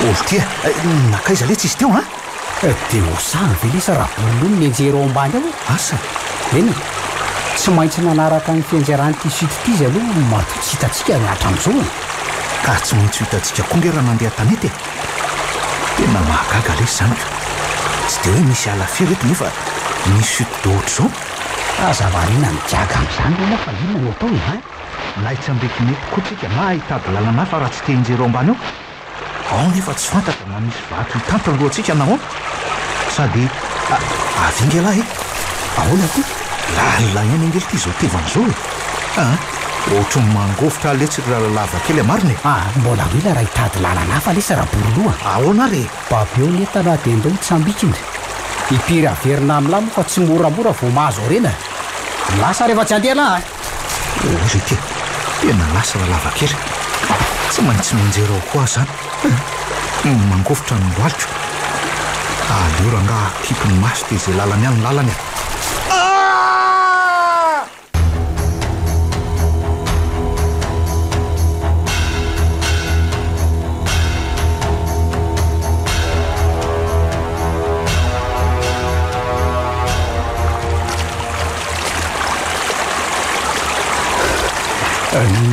Oltia, nankaiza letsy izy teo an? Dia ho sahy ve lesy raha bololoha no mianjera ao ambany ao e? Asa! Eny e! Tsy maintsy nanaraka ny fianjeran'ity site ity izy aloha matoa tsy hitantsika hatramin'izao e! Ka tsy maintsy ho hitantsika koa nge raha nandeha an-tanety e! Tena mahagaga lesy izany ka! Tsy dia hoe misy ala firy eto nefa misy chute d'eau ohatr'izao? Aza variana migaga amin'izany ianao fa inona no atao e hein? Na hitsambekinety koa tsika na hitady lalana hafa raha tsy te hinjera ao ambany ao. Ao nefa tsy fantatra na misy vato hitanty ny lohantsika na ahoana. Sady avy inga ialahy e! Ahoana ty? Lalina ihany ange ity izao tevana izao e! Aa! Ohatry ny mangovitra aho letsy ry lalalava kely a! Marina e! Aa! Mbola ho ela raha hitady lalana hafa lesy Raboroloha a! Ahoana ary e? Babeo ny entana dia ndao hitsambikina. Impiry averina amin'lah moa fa tsy moramora vao mahazo harena. Lasa rehefa tsy handeha lah a! Ory ity e! Tena lasa rahalava kely. Tsy maintsy mianjera ao koa aho izany. Mangovitra ny lohaliko. Aleo rangaha akipy ny maso dia izay lalany any lalany e! Ah!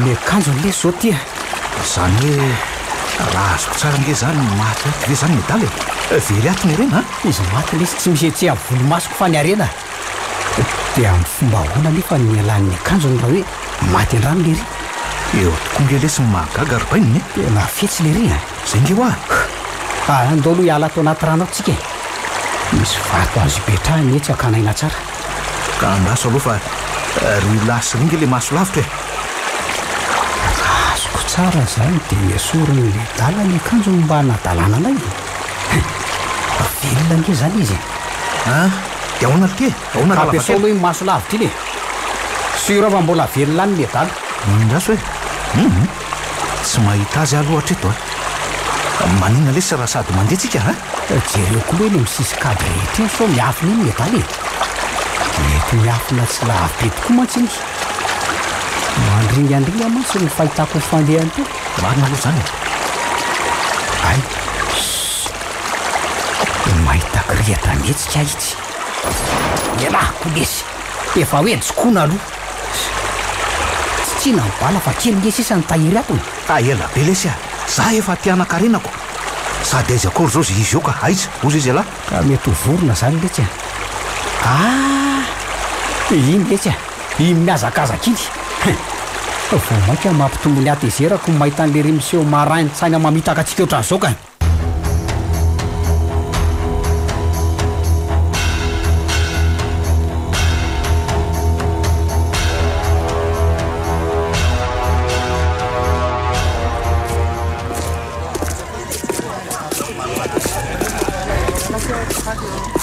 Ny akanjony lesy zao ty a! Izany hoe raha azoko tsara ange izany maty ato ve izany ny adala e? Very ato ny harena a! Izy maty lesy tsy misy hetseha volomasoko fa ny harena. Dia amin'ny fomba ahoana anefa no nialan'ny akanjony raha hoe maty an-drano lery? Eo tokoa nge lesy ny mahagaga ry bainina e! Tena fetsy lery a! Zay nge hoa! Ah, ndao aloha hiala ato anaty rano ato tsika e! Misy vato azo ipetrahana etsy hakana aina tsara. Ka andraso aloha fa ry lahy sy ry nge le maso lavitra e! Raha azoko tsara izany dia nesorin'i Ledala ny akanjony mba hanadalana anay e! Velona ange izany izy e! Ah, dia ahoana ry ty e? Ahoana Ka ampiasao aloha iny maso lavitra iny e! Sûr aho fa mbola velona any Ledala. Andraso e! Hum! Tsy mahita azy aho aloha hatreto a! Maninona lesy raha sady mandeha tsika a? Jereo koa aloha eny amin'ny sisin-kady rehetra eny sao miafina eny Ledala e! Mety miafina tsy lavitra be tokoa mantsy iny. Mandringandringa mantsy ny fahitako ny fandehany teo. Marina aloha izany e! Hay! Ssss! Mahita kirihitra mihetsika aho itsy. Ialahy koa lesy! Efa hoe jokona aloha. Tsy tiana ny bala fa kely nge sisa ny tahiry ato e! Ka ela be lesy a! Za efa aty anakarenako! Sady aiza akory zao ze izy eo ka! Aiza? Ozy izy ialahy? Ka mety ho vorona zany letsy a! Ah! Iny letsy a! Iny mihazakazaka iny! Hein! Vao mainka mampitombo ny hatezerako ny mahita an'lery miseho marain-tsaina mamitaka antsika ohatran'izao ka!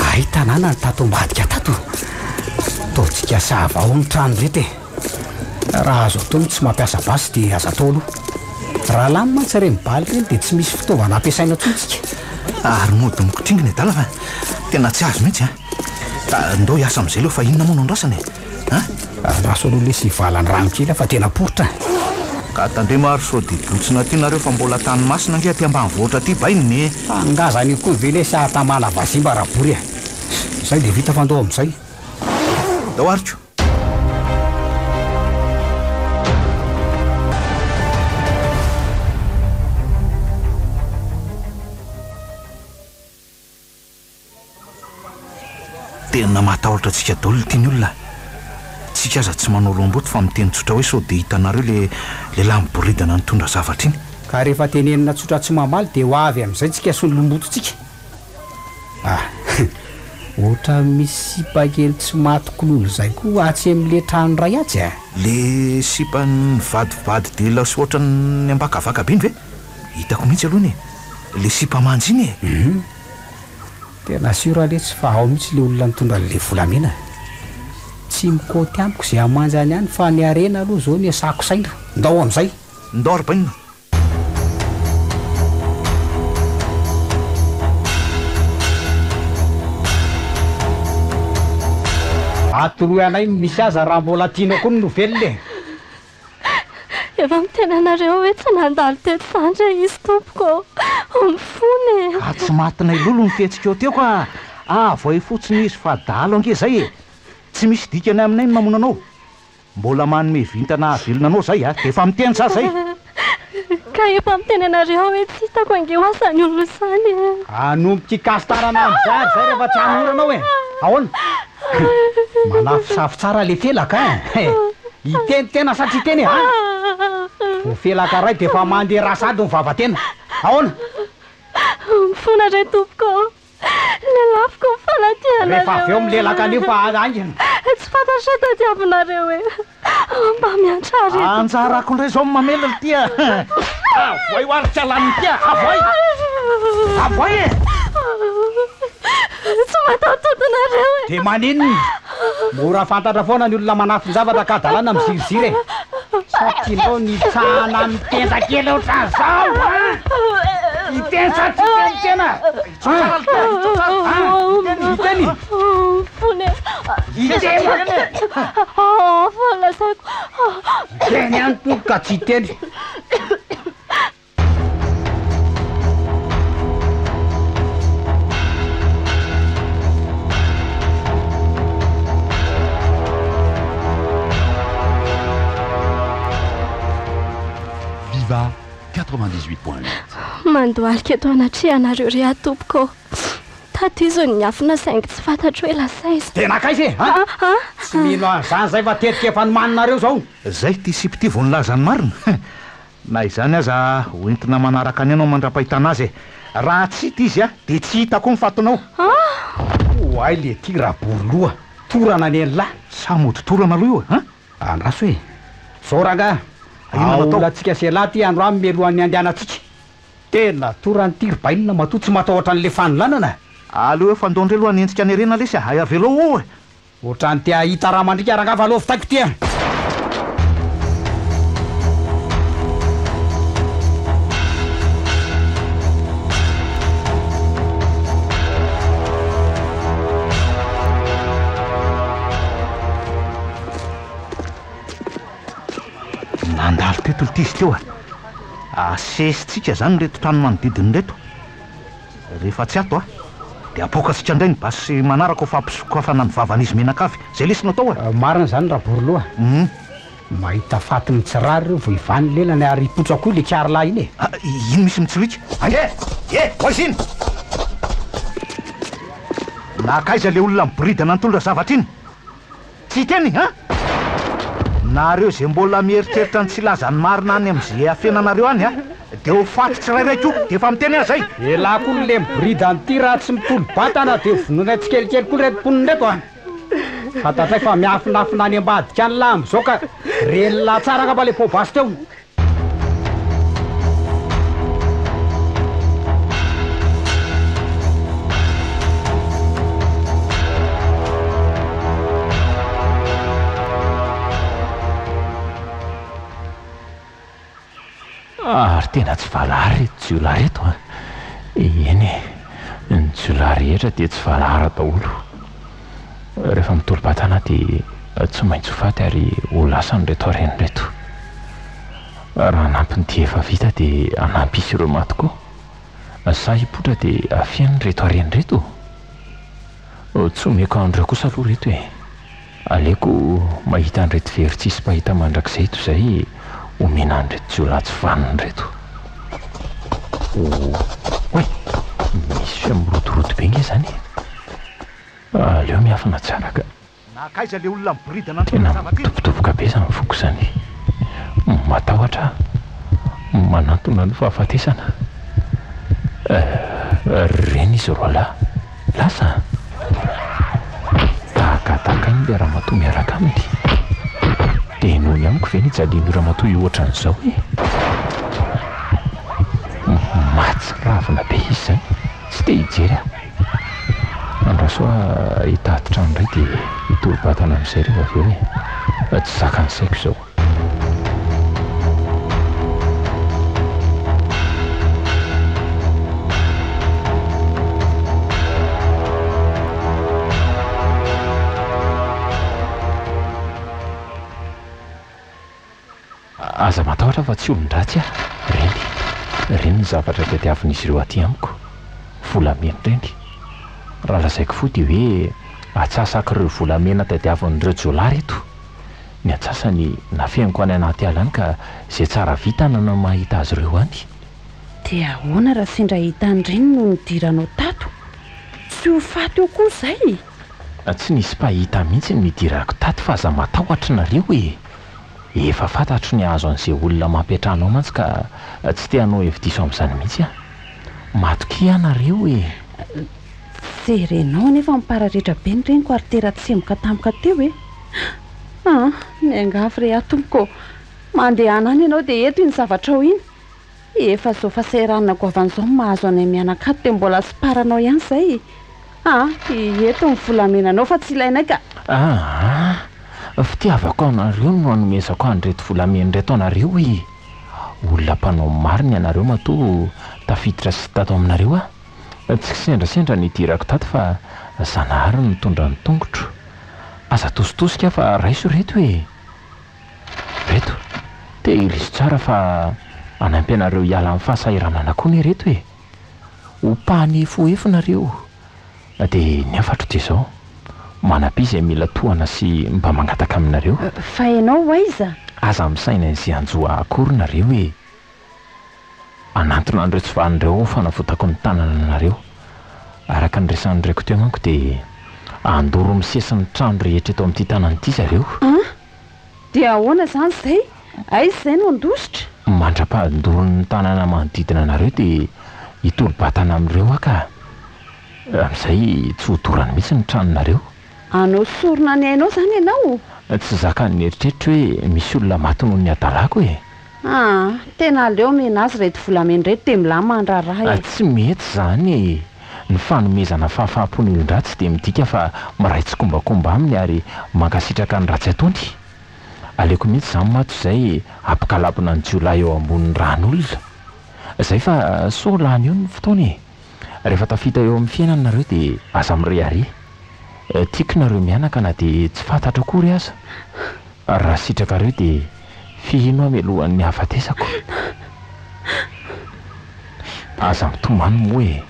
Hay tanàna ny tato ambadika tato. Ataontsika sava ao ny trano reto e. Raha azo atao ny tsy mampiasa basy dia aza atao aloha. Raha lany mantsy ireny bala ireny dia tsy misy fitaovana ampiasaina intsony tsika. Ary mody mikotringina e dala fa tena tsy azo mihitsy a. Ndao hiasa amin'izay aloha fa inona moa no andrasana e? A? Andraso aloha lesy hivalan-drano kely aho fa tena poritra a. Ka tandremo ary sao dia botsina aty nareo fa mbola tany masina ange aty ambanivohitra aty bainina e. Fa ngazana io koa ve lesy ahatamana vazimba rabory a. Zay dia vita fa ndao amin'izay. Ndao ary ko. Tena matahotra antsika daholo ity ny olona. Tsika aza tsy manao loham-boto fa miteny tsotra hoe sao dia hitanareo le lehilahy miboridana nitondra zavatra iny. Ka rehefa tenenina tsotra tsy mamaly dia ho avy amin'izay tsika sy ny loham-botontsika. Ah! Ohatran'ny misy sipa kely tsy maty kololo izay koa atsy amin'le trano iray atsy a! Le sipa nivadibady dila sy ohatran'ny ambakavaka be iny ve? Hitako mihitsy aloha iny e! Le sipa manja iny e! Hum! Tena sûr letsy fa ao mihitsy le olona nitondra an'le volamena. Tsy mikaoty amiko ze hamanjany any fa ny harena aloha zao no iasako saina. Ndao amizay! Ndao ry bainina! Atoroy anay ny misy aza raha mbola tianao koa ny ho velona e! Efa miteny anareo hoe tsy nandalo teto izany re izy tompoko ô! Mifona e! Ka tsy matinay lolo ny fihetsikao teo ka! Avoay fotsiny izy fa dahalo ange zay e! Tsy misy dikany aminay ny mamono anao! Mbola manome vintana hahavelona anao zay a! Dia efa miteny za zay! Ka efa miteny anareo hoe tsy hitako ange ho asan'ny olona izany e! Hanomboka hikasi-tanana amin'izay ary zay rehefa tsy hanorana ao e! Ahoana? Manafosafo tsara le felaka ein! Hiteny tena sa tsy hiteny e? An! Vao felaka iray dia efa mandeha ra sahady ny vava-tena! Ahoana? Mifona re tompoko ô! Lelafiko ny fanatianareo Rehefa avy eo milelaka an'io fa haingana. Tsy fantatro izay tadiavinareo e! Mba miantrà re tompoko. Anjarako indray izao ny mamela ity a! Avoay ho ary tsy halan'ny ity a! Avoay! Avoay e! Tsy mataho-todinareo e! Dia maninona? Mora fantatra foana ny olona manafin-javatra ka hadalana miziriziry e! Sa tianao ny hitsahana amin'ny tenda kely ohatran'izao an? Hiteny sa tsy hiteny tena? An? An? Hiteny? Mifona e! Hiteny e! Fa lazaiko. Hiteny ihany tompoko ka tsy hiteny. Viva 98.8. Mandohalika eto anatrehanareo re aho tompoko ô. Tato izy no niafina saingy tsy fantatro hoe lasa aiza. Dia nankaiza e? An? An? Tsy mino an'izany zay fa tetika efa nomaninareo zao. Zay ity sipa ity vao nilaza ny marina. Na izany aza ho entina manaraka any ianao mandra-pahitana azy e. Raha tsy hita izy dia tsy hita koa ny fatinao. Oay le ty rabory loha, torana nenlah. Sa mody torana aloha io e, an? Andraso e! Zao rangaha, Inona no atao? aolantsika sy elah ty androany mialohan'ny handehanantsika. Tena torany ty ry bainina matoa tsy matahotra an'le fanolanana. Aleo efa ndao ndray aloha hanenjika an'i Harena lesy a! Hay avelao ao e! Otrany te hahita ra mandriaka rangaha fa aleo vitaiko ty a! Nandalo teto ity izy teo a! Asesintsika izany ireto trano manodidina ireto. Rehefa tsy ato a! Dia apoakantsika indray ny basy manaraka ho fampisokafana ny vavan'izy mianakavy. Izay lesy no atao e! Marina izany Raboroloha a! Mahita faty mitsirara ireo vao hivaha ny lelany ary hipoitra koa ilay kiarilahy iny e! Iny misy mitsiriaka. Hay! E! E! Ho aiza iny? Nankaiza ilay olona miboridana nitondra zavatra iny? Tsy hiteny an! Nareo izay mbola mieritreritra ny tsy hilaza ny marina any amin'izay afenanareo any an, dia ho faty tsirairay koa, dia efa miteny aho izay! Elah koa le miboridana ity raha tsy mitolo-batana dia vonoinay tsikelikely koa ireto mponina ireto an! Fantatray fa miafinafina any ambadika any lah amin'izao ka ren'lah tsara angamba le poa-basy teo. Ary tena tsy valahara ireto jiolahy ireto an! Eny e, ny jiolahy rehetra dia tsy valahara daholo. Rehefa mitolo-batana dia tsy maintsy ho faty ary ho lasany ireto harena ireto. Raha hanampy ny dia efa vita dia hanampy isy ireo maty koa. Sa hipoitra dia hafeniny ireto harena ireto? Tsy omeko an'ireo kosa aloha ireto e! Aleoko mahita an'ireto very tsisy mpahita mandrakizay toy izay omena an'ireto jiolahy tsy vanona ireto. Oay! Misy feo mirodorodo be nge izany e! Aleo miafina tsara ka. Nankaiza le olona miboridana Tena nitondra zavatra iny? midobodoboka be izany foko izany. Matahotra aho. Manantona ny fahafatesana. Reny izy roalahy. Lasa a! Tahakataka iny ilay ramatoa miaraka aminy. Dia noho ny amiko ve no ijalian'io ramatoa io ohatran'izao e? Mahatsiravina be izy izany. Tsy te hijery aho. Andraso aho hitady trano indray dia hitolo-batana amin'izay rehefa avy eo e. Tsy zakan'ny saiko izao. Aza matahotra fa tsy olon-dratsy aho, reny. Reny ny zavatra tadiavin'izy ireo aty amiko. Volamena ireny. Raha lazaiko fohy dia hoe atsasak'ireo volamena tadiavin'ireo jiolahy ireto. Ny antsasany nafeniko any anaty ala any ka izay tsara vintana no mahita azy ireo any. Dia ahoana raha sendra hita an'ireny no nidiranao tato? Tsy ho faty eo koa izay? Tsy nisy mpahita mihitsy ny nidirako tato fa aza matahotra nareo e! Efa fantatro ny hahazo an'izay olona mampiantrano ao mantsy ka tsy te hanao hevi-diso amin'izany mihitsy aho. Matokia nareo e! Jerenao anefa mipararetra be ny reniko ary tera-tsemboka tampoka teo e! Ah! Miangavy re aho tompoko ô! Mandehana any ianao dia eto iny zavatrao iny! Efa izao fahasahiranana goavana izao no mahazo anay mianaka ato dia mbola siparanao ihany izay? Ah! Eto ny volamenanao fa tsy ilainay ka! Ah! Fitiavako anareo no anomezako an'ireto volamena ireto anareo e! Olona mpanao marina ianareo matoa tafiditra sy tato aminareo aho. Tsy kisendrasendra ny hidirako tato fa Zanahary no nitondra ny tongotro. Aza atositosika fa raiso ireto e! Reto, tehirizo tsara fa hanampy anareo hiala amin'ny fahasahiranana koa anie reto e! Ho mpanefoefo nareo! Dia ny hafatro dia izao, manampia izay mila tohana sy mba mangataka aminareo. Fa ianao ho aiza? Aza misaina izay hanjo ahy akory nareo e! Hanantona an'ireo tsy vanona ireo aho fanavotako ny tanana anareo. Araka ny resahan'ny raiko teo manko dia Handoro misesy ny trano rehetra eto amin'ity tanana ity zareo. An! Dia ahoana izany izay? Aiza izay no handositra? Mandra-pahandoron'ny tanàna manodidina anareo dia hitolo-batana amin'ireo aho ka. Amin'izay tsy ho dorany mihitsy ny tranonareo. Hanao sorona ny ainao izany ianao? Tsy zakan'ny eritreritro hoe misy olona maty noho ny hadalako e! Aa! Tena aleo omena azy ireto volamena ireto dia milamina ny raharaha e! Tsy mety izany e! Ny fanomezana fahafaham-po ny olon-dratsy dia midika fa miray tsikombakomba aminy ary mankasitraka ny ratsy ataony. Aleoko mihitsy izany mato izay hampikalabona ny jiolahy eo ambonin'ny ràn'olona. Izay fa sao lany eo ny fotoana e! Rehefa tafita eo amin'ny fiainana nareo dia aza mirehareha. Tiako nareo mianaka na dia tsy fantatro akory aza. Raha sitrakareo dia fihino aho mialohan'ny hahafatesako. Aza mitomany moa e!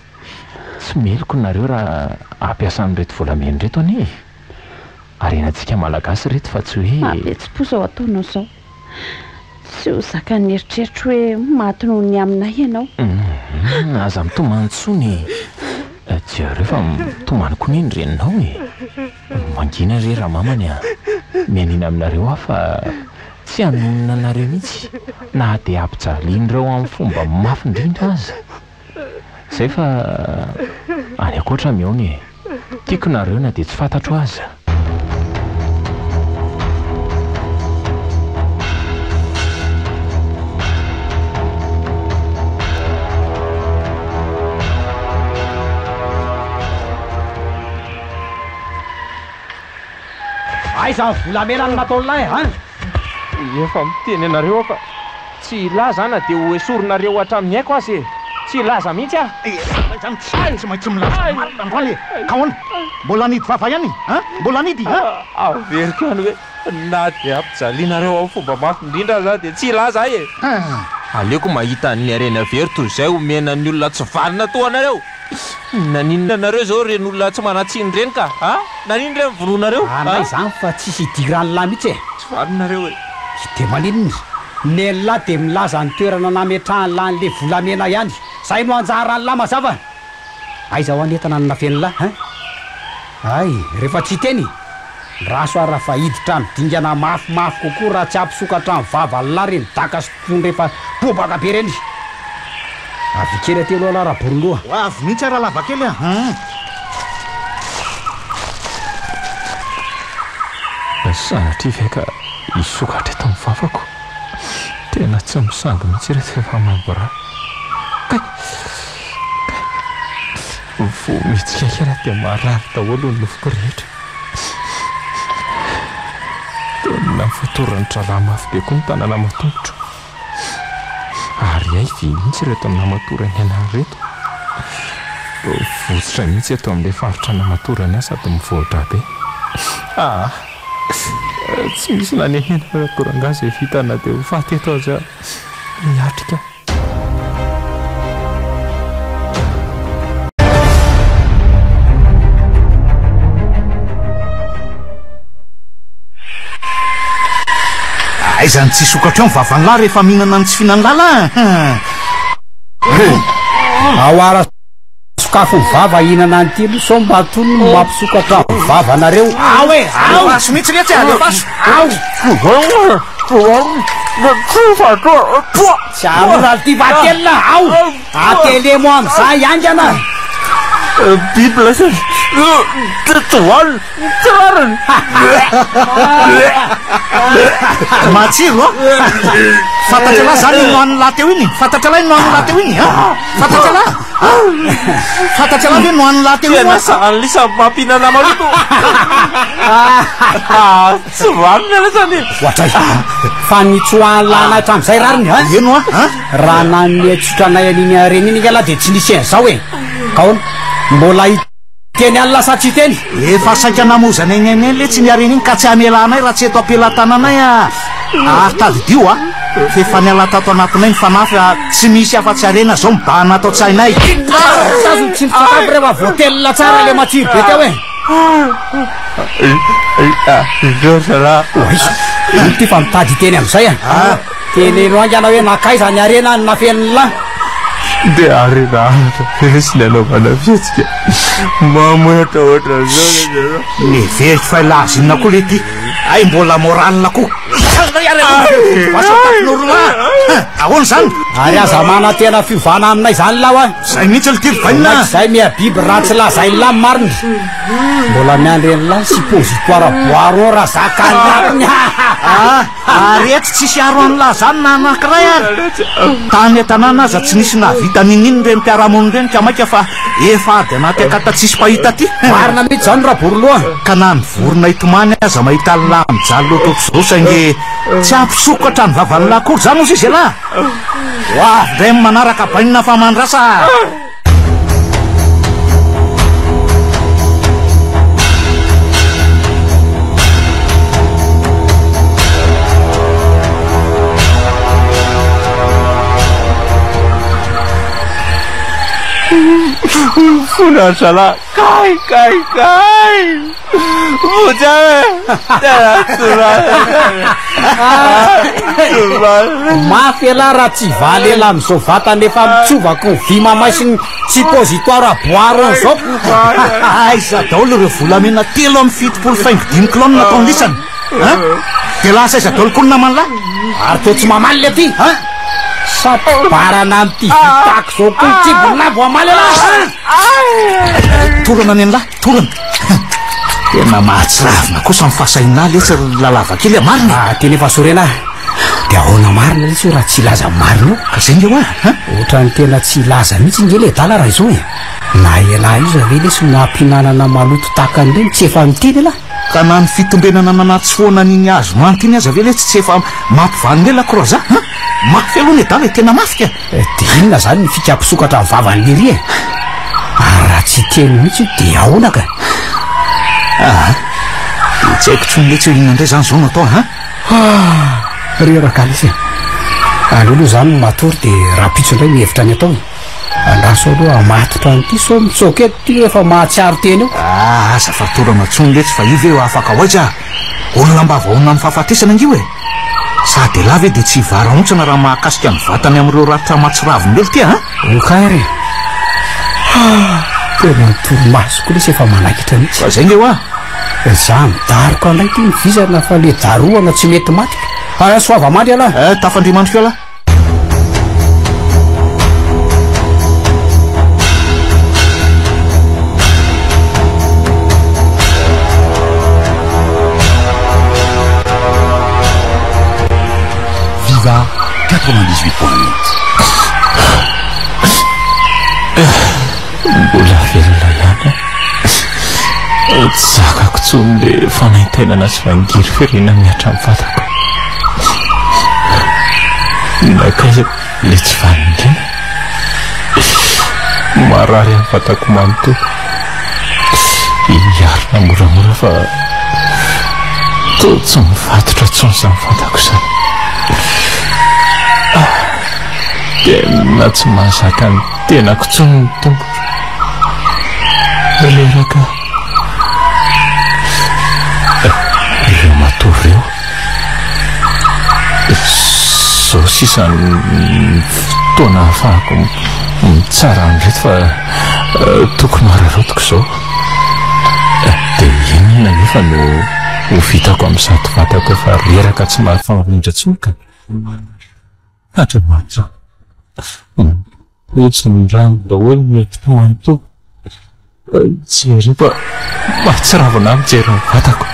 Tsy meloka nareo raha hampiasa an'ireto volamena ireto anie e! Harenantsika Malagasy ireto fa tsy hoe. Mahavetsim-po izao ataonao izao. Tsy ho zakan'ny eritreritro hoe maty noho ny aminay ianao. Humm, aza mitomany intsony e! Jereo fa mitomany koa anie ny reninao e! Mangina re ramamany a! Mianiana aminareo aho fa tsy hanonona anareo mihitsy na dia ampijalian'ireo amin'ny fomba mafy indrindra aza. Zay fa any ankoatra mihaona e! Tiako nareo na dia tsy fantatro aza. Aiza ny volamena no nataon'lahy an? Efa miteny anareo aho fa tsy hilaza aho na dia ho esorinareo hatramin'ny aiko aza e! Tsy hilaza mihitsy aho! Izahay izany tsy maintsy milaza ny marina androany e! Ka ahoana? Mbola hanidy vava ihany an? Mbola hanidy an? Averiko ihany hoe na dia ampijalianareo amin'ny fomba mafy indrindra aza aho dia tsy hilaza aho e! Aleoko mahita ny harena very toy izay omena ny olona tsy vanona toa anareo! Naninona anareo izao ireny olona tsy manan-tsiny ireny ka? A? Naninona ireny vonoinareo? A? Anay izany fa tsisy idiran'lah mihitsy e! Tsy vanona nareo e! Dia maninona? Nen'lah dia milaza ny toerana nametrahan'lah an'le volamena ihany! Zay no anjaran'lah mazava! Aiza hoa ny entana no nafen'lah hein? Hay, rehefa tsy hiteny? Ndraso ary fa hiditra amin'ny dingana mafimafy kokoa raha tsy hampisokatra ny vavan'lah reny daka sy tondro efa bobaka be reny! Avia kely aty aloha lah Raboringoa. Ho avy mihitsy aho Ralavakely a! Hum. Sanatria ve ka hisokatra eto ny vavako? Tena tsy misangy mihitsy ireto efa maimbo rà. Kay! Kay! Vao mihetsika kely aho dia marary daholo ny nofoko rehetra. Tena fatoran'ny drala mafy be koa ny tanana aman-tongotro. Ary hay vy mihitsy ireto namatorany anah ireto. Votsotra mihitsy eto amin'ilay faritra namatorany ahy sady mivoa-drà be. Ah! Tsy misy nanenenana akory angaha izay vita na dia ho faty eto aza hiatrika. Aiza ny tsy hisokatra eo ny vavan'lah rehefa mihinana ny tsy fihinan'lah lah Ao ara sokafo ny vava hihinana an'ity aloha sao mba tony no mampisokatra ny vavanareo. Ao e! Ao! Alefaso mihitsy letsy e, alefaso! Ao! Tsy arora ity vatelina! Ao! Atelemo amin'izay haingana! Bible zany tsy hohanina, tsy rariny. Matsiro an! Fantatr'lah zany iny nohanin'lah teo iny? Fantatr'lah iny nohanin'lah teo iny an? Fantatr'lah? Fantatr'lah ve nohanin'lah teo iny? Tena sahan'lisa mampihinana maloto. Tsy vanona aloha zany e. Ohatray. Fa nitsoahan'lah anay hatramin'izay rariny an? Eny oa an? Raha nanome tsotra anay an'iny harena iny ingahy dia tsy nisy an'izao e! Ka ahoana? Mbola hiteny alina sa tsy hiteny? Efa saika namoizanay ny ainay letsy iny harena iny ka tsy hamela anay raha tsy eto am-pelatananay a! Ary tadidio a! Fa efa niala tato anatinay ny fanahy fa tsy misy afa-tsy harena izao mibahana ato an-tsainay. Tazony tsy misakafo rehefa voatelina tsara ilay matsiro be teo e! Oay! Ino ity fa mitady hiteny amin'izay a! Teneno haingana hoe nankaiza ny harena nafenin'lah? Dia arirahatra ve sy ny anaovana fihetsika mamohehatra ohatran'izao le zareo? Neveriko fa hilaza inona koa le ty? Hay mbola moral koa. Ahoana izany? Ary aza manantena fiovana aminay izany lahy a! Zay mihitsy ry ty ry bainina a! Zay miha biby raha tsy lazain'lah ny marina. Mbola miandry an'lah ny suppositoire boiron raha zakan'lah. Ah, ary eto tsisy aro an'lah zany na anankiray ary. Tany an-tanàna aza tsy nisy nahavita n'inon'inona ireny mpiara-monina ireny ka maika fa efa ady anaty akata tsisy mpahita aty. Marina mihitsy izany Raboroloha. Ka na ny vorona hitomany aza mahita an'lah mijaly ohatrohatr'izao saingy tsy hampisokatra ny vavan'lah akory izany hozy izy elah. Ho avy indray ny manaraka bainina fa mandrasa a! Fona zalahy kay kay kay Vonjy ahy e Tena tsy Mafy elah raha tsy hivaly ela amin'izao vatana efa mitsovaky ny vy mamay sy ny suppositoire à boire izao. Aiza daholo ireo volamena 73 faingo dimy kilao no nataon'lisany an? Dia lasa aiza daholo koa ny naman'lah? Ary toa tsy mamaly le ty an? Sa barana amin'ity vitako izao koa ny kibon'lah vao hamaly elah an? Torana ny an'lah, torana. Tena mahatsiravina kosa ny fahasahian'lah letsy ry lalava kely a, marina e. Ah, tena efa sorena ah. Dia ahoana marina letsy io raha tsy hilaza ny marina io? Ka zay nge hoa an? Ohatran'ny tena tsy hilaza mihitsy nge le adala raha izao e. Na elah iza ve lesy no hampihinanana maloto tahaka an'ireny tsy efa miteny elah? Ka na ny fitombenana nanatsofohana an'iny hazo manta iny aza ve letsy tsy efa mampivanon-ela akory za an? Mafy aloha ny adala e, tena mafy ka. Dia inona izany ny fika hampisokatra ny vavan'i Lery e? Ary raha tsy hiteny mihitsy io dia ahoana ka? Aa, dia tsy haiko intsony letsy hoe inona indray izany izao no atao an? Ah, reraka lesy e. Aleo aloha izany no matory dia rahampitso indray mihevitra ny atao e. Andraso aloha hamatotra an'ity sao mitsoaka eto ity rehefa mahatsiaro tena eo. Ah, aza fatorana intsony letsy fa io ve ho afaka ho aiza? Olona mba vahoana amin'ny fahafatesana ange io e! Sady elah ve dia tsy hivarahontsana raha mahakasika ny vatany amin'ireo ratra mahatsiravina ireo ity a? Ok ary e! Ah! Tena ny torimasoko lesy efa manaikitra mihitsy. Fa zay nge hoa! Za midaroka indray ity ny vizana fa le darohana tsy mety maty. Ah, soava mandry elah! Eh, tafandria mandry koa elah! Viva 98.8. Mbola velona ihany aho. Tsy zakako intsony le fanaintainana sy fangirifiriana mihatra amin'ny vatako. Nankaiza le tsy vanindrina? Marary amin'ny vatako manontolo. Hiarina moramora fa toa tsy mifatotra intsony izany vatako izany. Tena tsy mahazaka ny tenako intsony ny tongotro. Reraka aho. Ireo matory ireo. Izao sisa ny fotoana ahafahako mitsara an'ireto fa tokony ho araraotiko izao. Dia inona anefa no ho vitako amin'izato vatako efa reraka tsy mahafahamindra intsony ka. Andriamanitra ô! Mihotsy ny rano daholo ny eto manontolo. Jereo fa mahatsiravina ahy mijery ny vatako.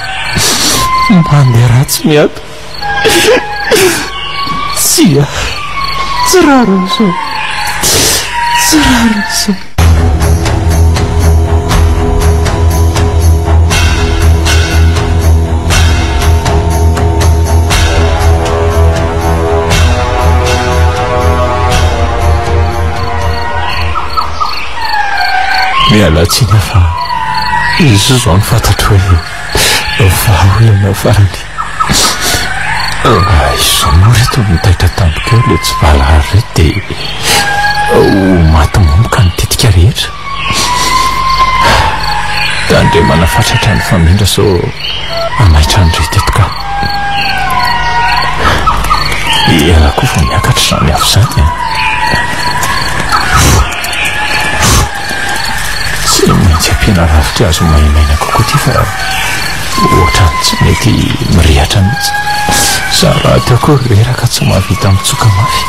Mandeha ratsy ny ato. Tsia, tsy rariny izao. Tsy rariny izao. Miala tsiny aho fa izy izao no fantatro hoe vahaolana farany. Raha izao moa reto no taitra tampoka eo ilay tsy valahara ireto dia ho maty momoka ny tetika rehetra. Tandremana fatratra ny famindra sao hanaitra an'ireto eto ka. Ela koa vao miakatra izany afo izany e. Ampiana ravinkazo maimaina kokoa ity fa ohatran'ny tsy mety mirehatra mihitsy. Za rahateo koa reraka tsy mahavita mitsoka mafy.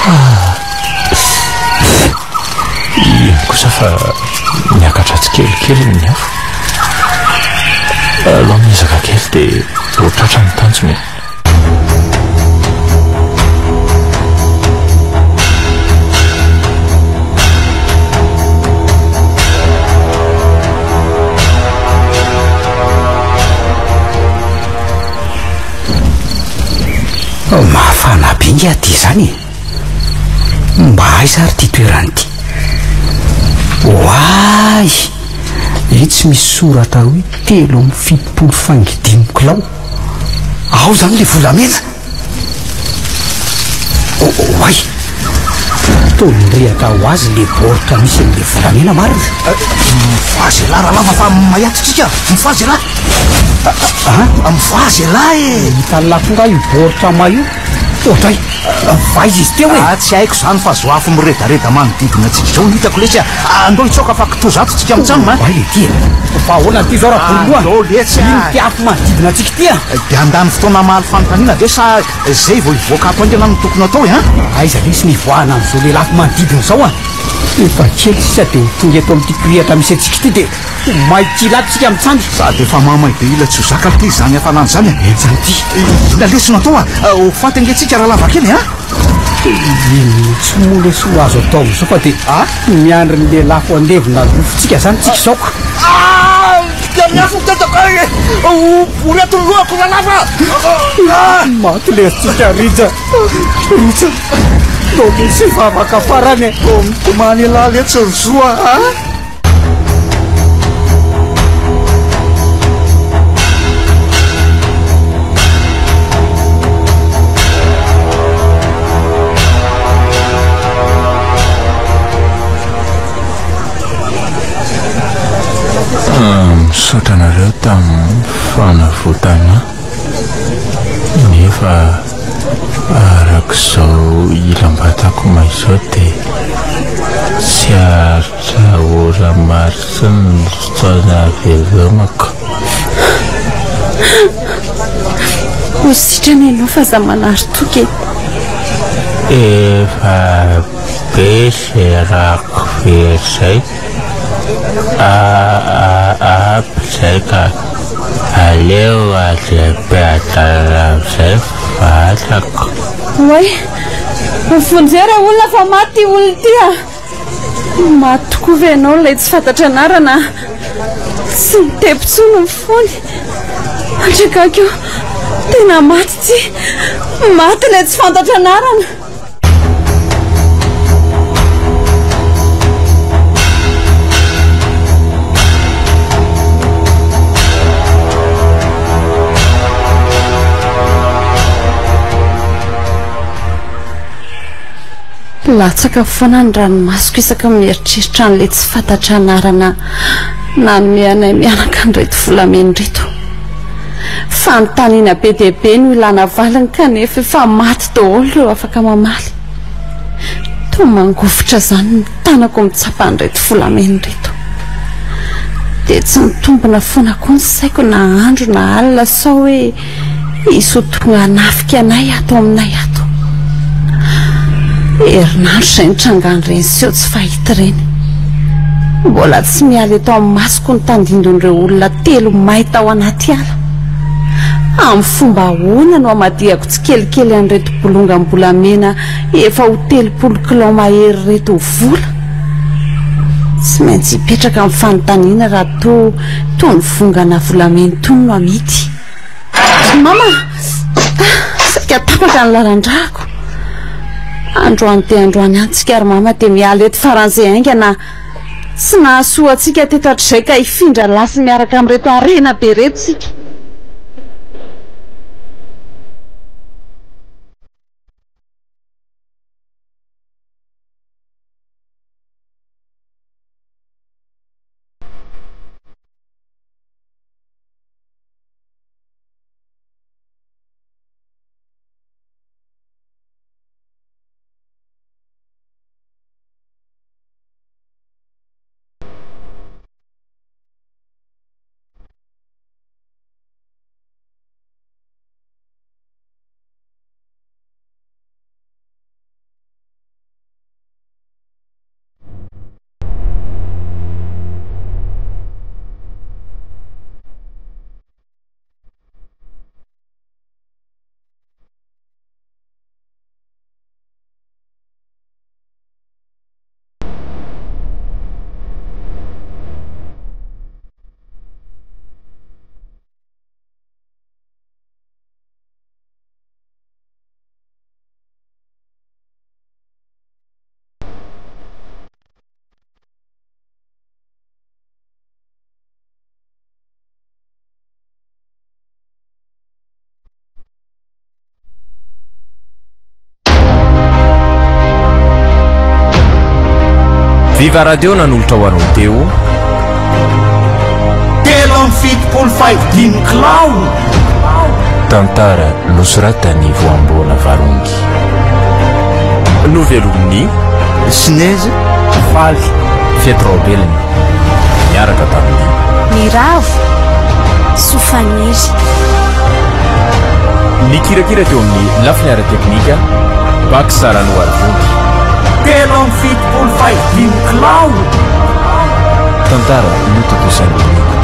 Ah. Iny kosa fa miakatra tsikelikely ny afo. Alao miezaka kely dia ho tratra ny tanjona e. Mafana be nge aty izany e! Mba aiza ary ity toerana ity? Oay! Etsy misy soratra hoe 73 faingo dimy kilao. Ao izany ilay volamena? Oay! Toa nirehatra ho azy ilay baoritra misy an'ilay volamena marina. Mifohaza elah Ralava fa mahiato tsika! Mifohaza elah! Ah, mifohaza elah e! Hitan'ny lahy koa io baoritra may io. Ohatray, vaiza izy teo e? Ah, tsy haiko izany fa zao afo miredareda manodidina antsika izao no hitako lesy a! Andao hitsoaka fa kitoza ato tsika mitsam a! Oay le ty e! Fa ahoana ity zao Ravololoha? Andao letsy a! Ino ity afo manodidina antsika ity a? Dia handany fotoana hamaly fanontaniana ve sa izay vao hivoaka ato haingana no tokony atao e? Aiza lesy ny hivoahana amin'izao lelafo manodidina izao a! Efa kely sisa dia ho tonga eto amin'ity kirihitra misy antsika ity dia ho may kila ato tsika mitsam. Sady efa mamay be ila tsy ho zaka ity izany hafanana izany a! Henjana ity! Inona lesy no atao a? Ho faty ange tsika raha lava kely a! Inona intsony moa lesy no azo atao amin'izao fa dia miandry ny lelafo handevona ny nofontsika izany tsika izao ka! Dia miafy ny dadako e! Ho bory ato ny lohako Ralava a! Maty lesy tsika Rija! Rija! Ndao misy vavaka farany e! Mitomany elah letsy ry zo a! Misaotra anareo tamin'ny fanavotana nefa arak'izao ilam-batako may izao dia tsy haharitra ora maro intsony ny fotoana hahavelomako. Ho sitrana ianao fa aza manary toky e. Efa be izay rako very izay. Ampy izay ka aleo aza be adalana amin'izay vatako. Oay! Vonjeo re olona fa maty ity olona ity a! Maty tokoa ve ianao ilay tsy fantatra anarana a? Tsy mitepo intsony ny fony. Andriakaiky o! Tena maty ity! Maty ilay tsy fantatra anarana! Latsaka foana ny ranomasoko isaky ny mieritreritra an'ilay tsy fantatra anarana nanome anay mianaka an'ireto volamena ireto. Fanontaniana be dia be no ilana valiny kanefa efa maty daholo ireo afaka mamaly. Toa mangovitra izany ny tanako mitsapa an'ireto volamena ireto. Dia tsy mitombina foana koa ny saiko na andro na alina sao hoe hisy ho tonga hanafika anay ato aminay ato. Herinandro izay nitrangan'ireny seho tsy fahita ireny. Mbola tsy miala eto amin'ny masoko ny tandindon'ireo olona telo may tao anaty ala. Amin'ny fomba ahoana no hamadihako tsikelikely an'ireto bolongam-bolamena efa ho 30 kilao mahery ireto ho vola? Tsy maintsy hipetraka ny fanontaniana raha toa itony vongana volamena itony no amidy. Mama! Saika tapaka ny lalan-drako. Androany dia androany ihany tsika ry mama dia miala eto faran'izay haingana. Tsy nahasoa antsika teto hatrizay ka hifindra lasy miaraka amin'ireto harena be ireto isika. Viva Radio nanolotra ho anao teo. 73 fahidimy kilao. Tantara nosoratan'i Voambola Varongy. Novelomin'i Sinezy Faly Fety Raobelina niaraka tamin'i Miravo Sofaniry. Nikirakira teo amin'ny lafiny ara-teknika Bax Ranoarivonjy. 73 fahidimy kilao. Tantara notontosain'i.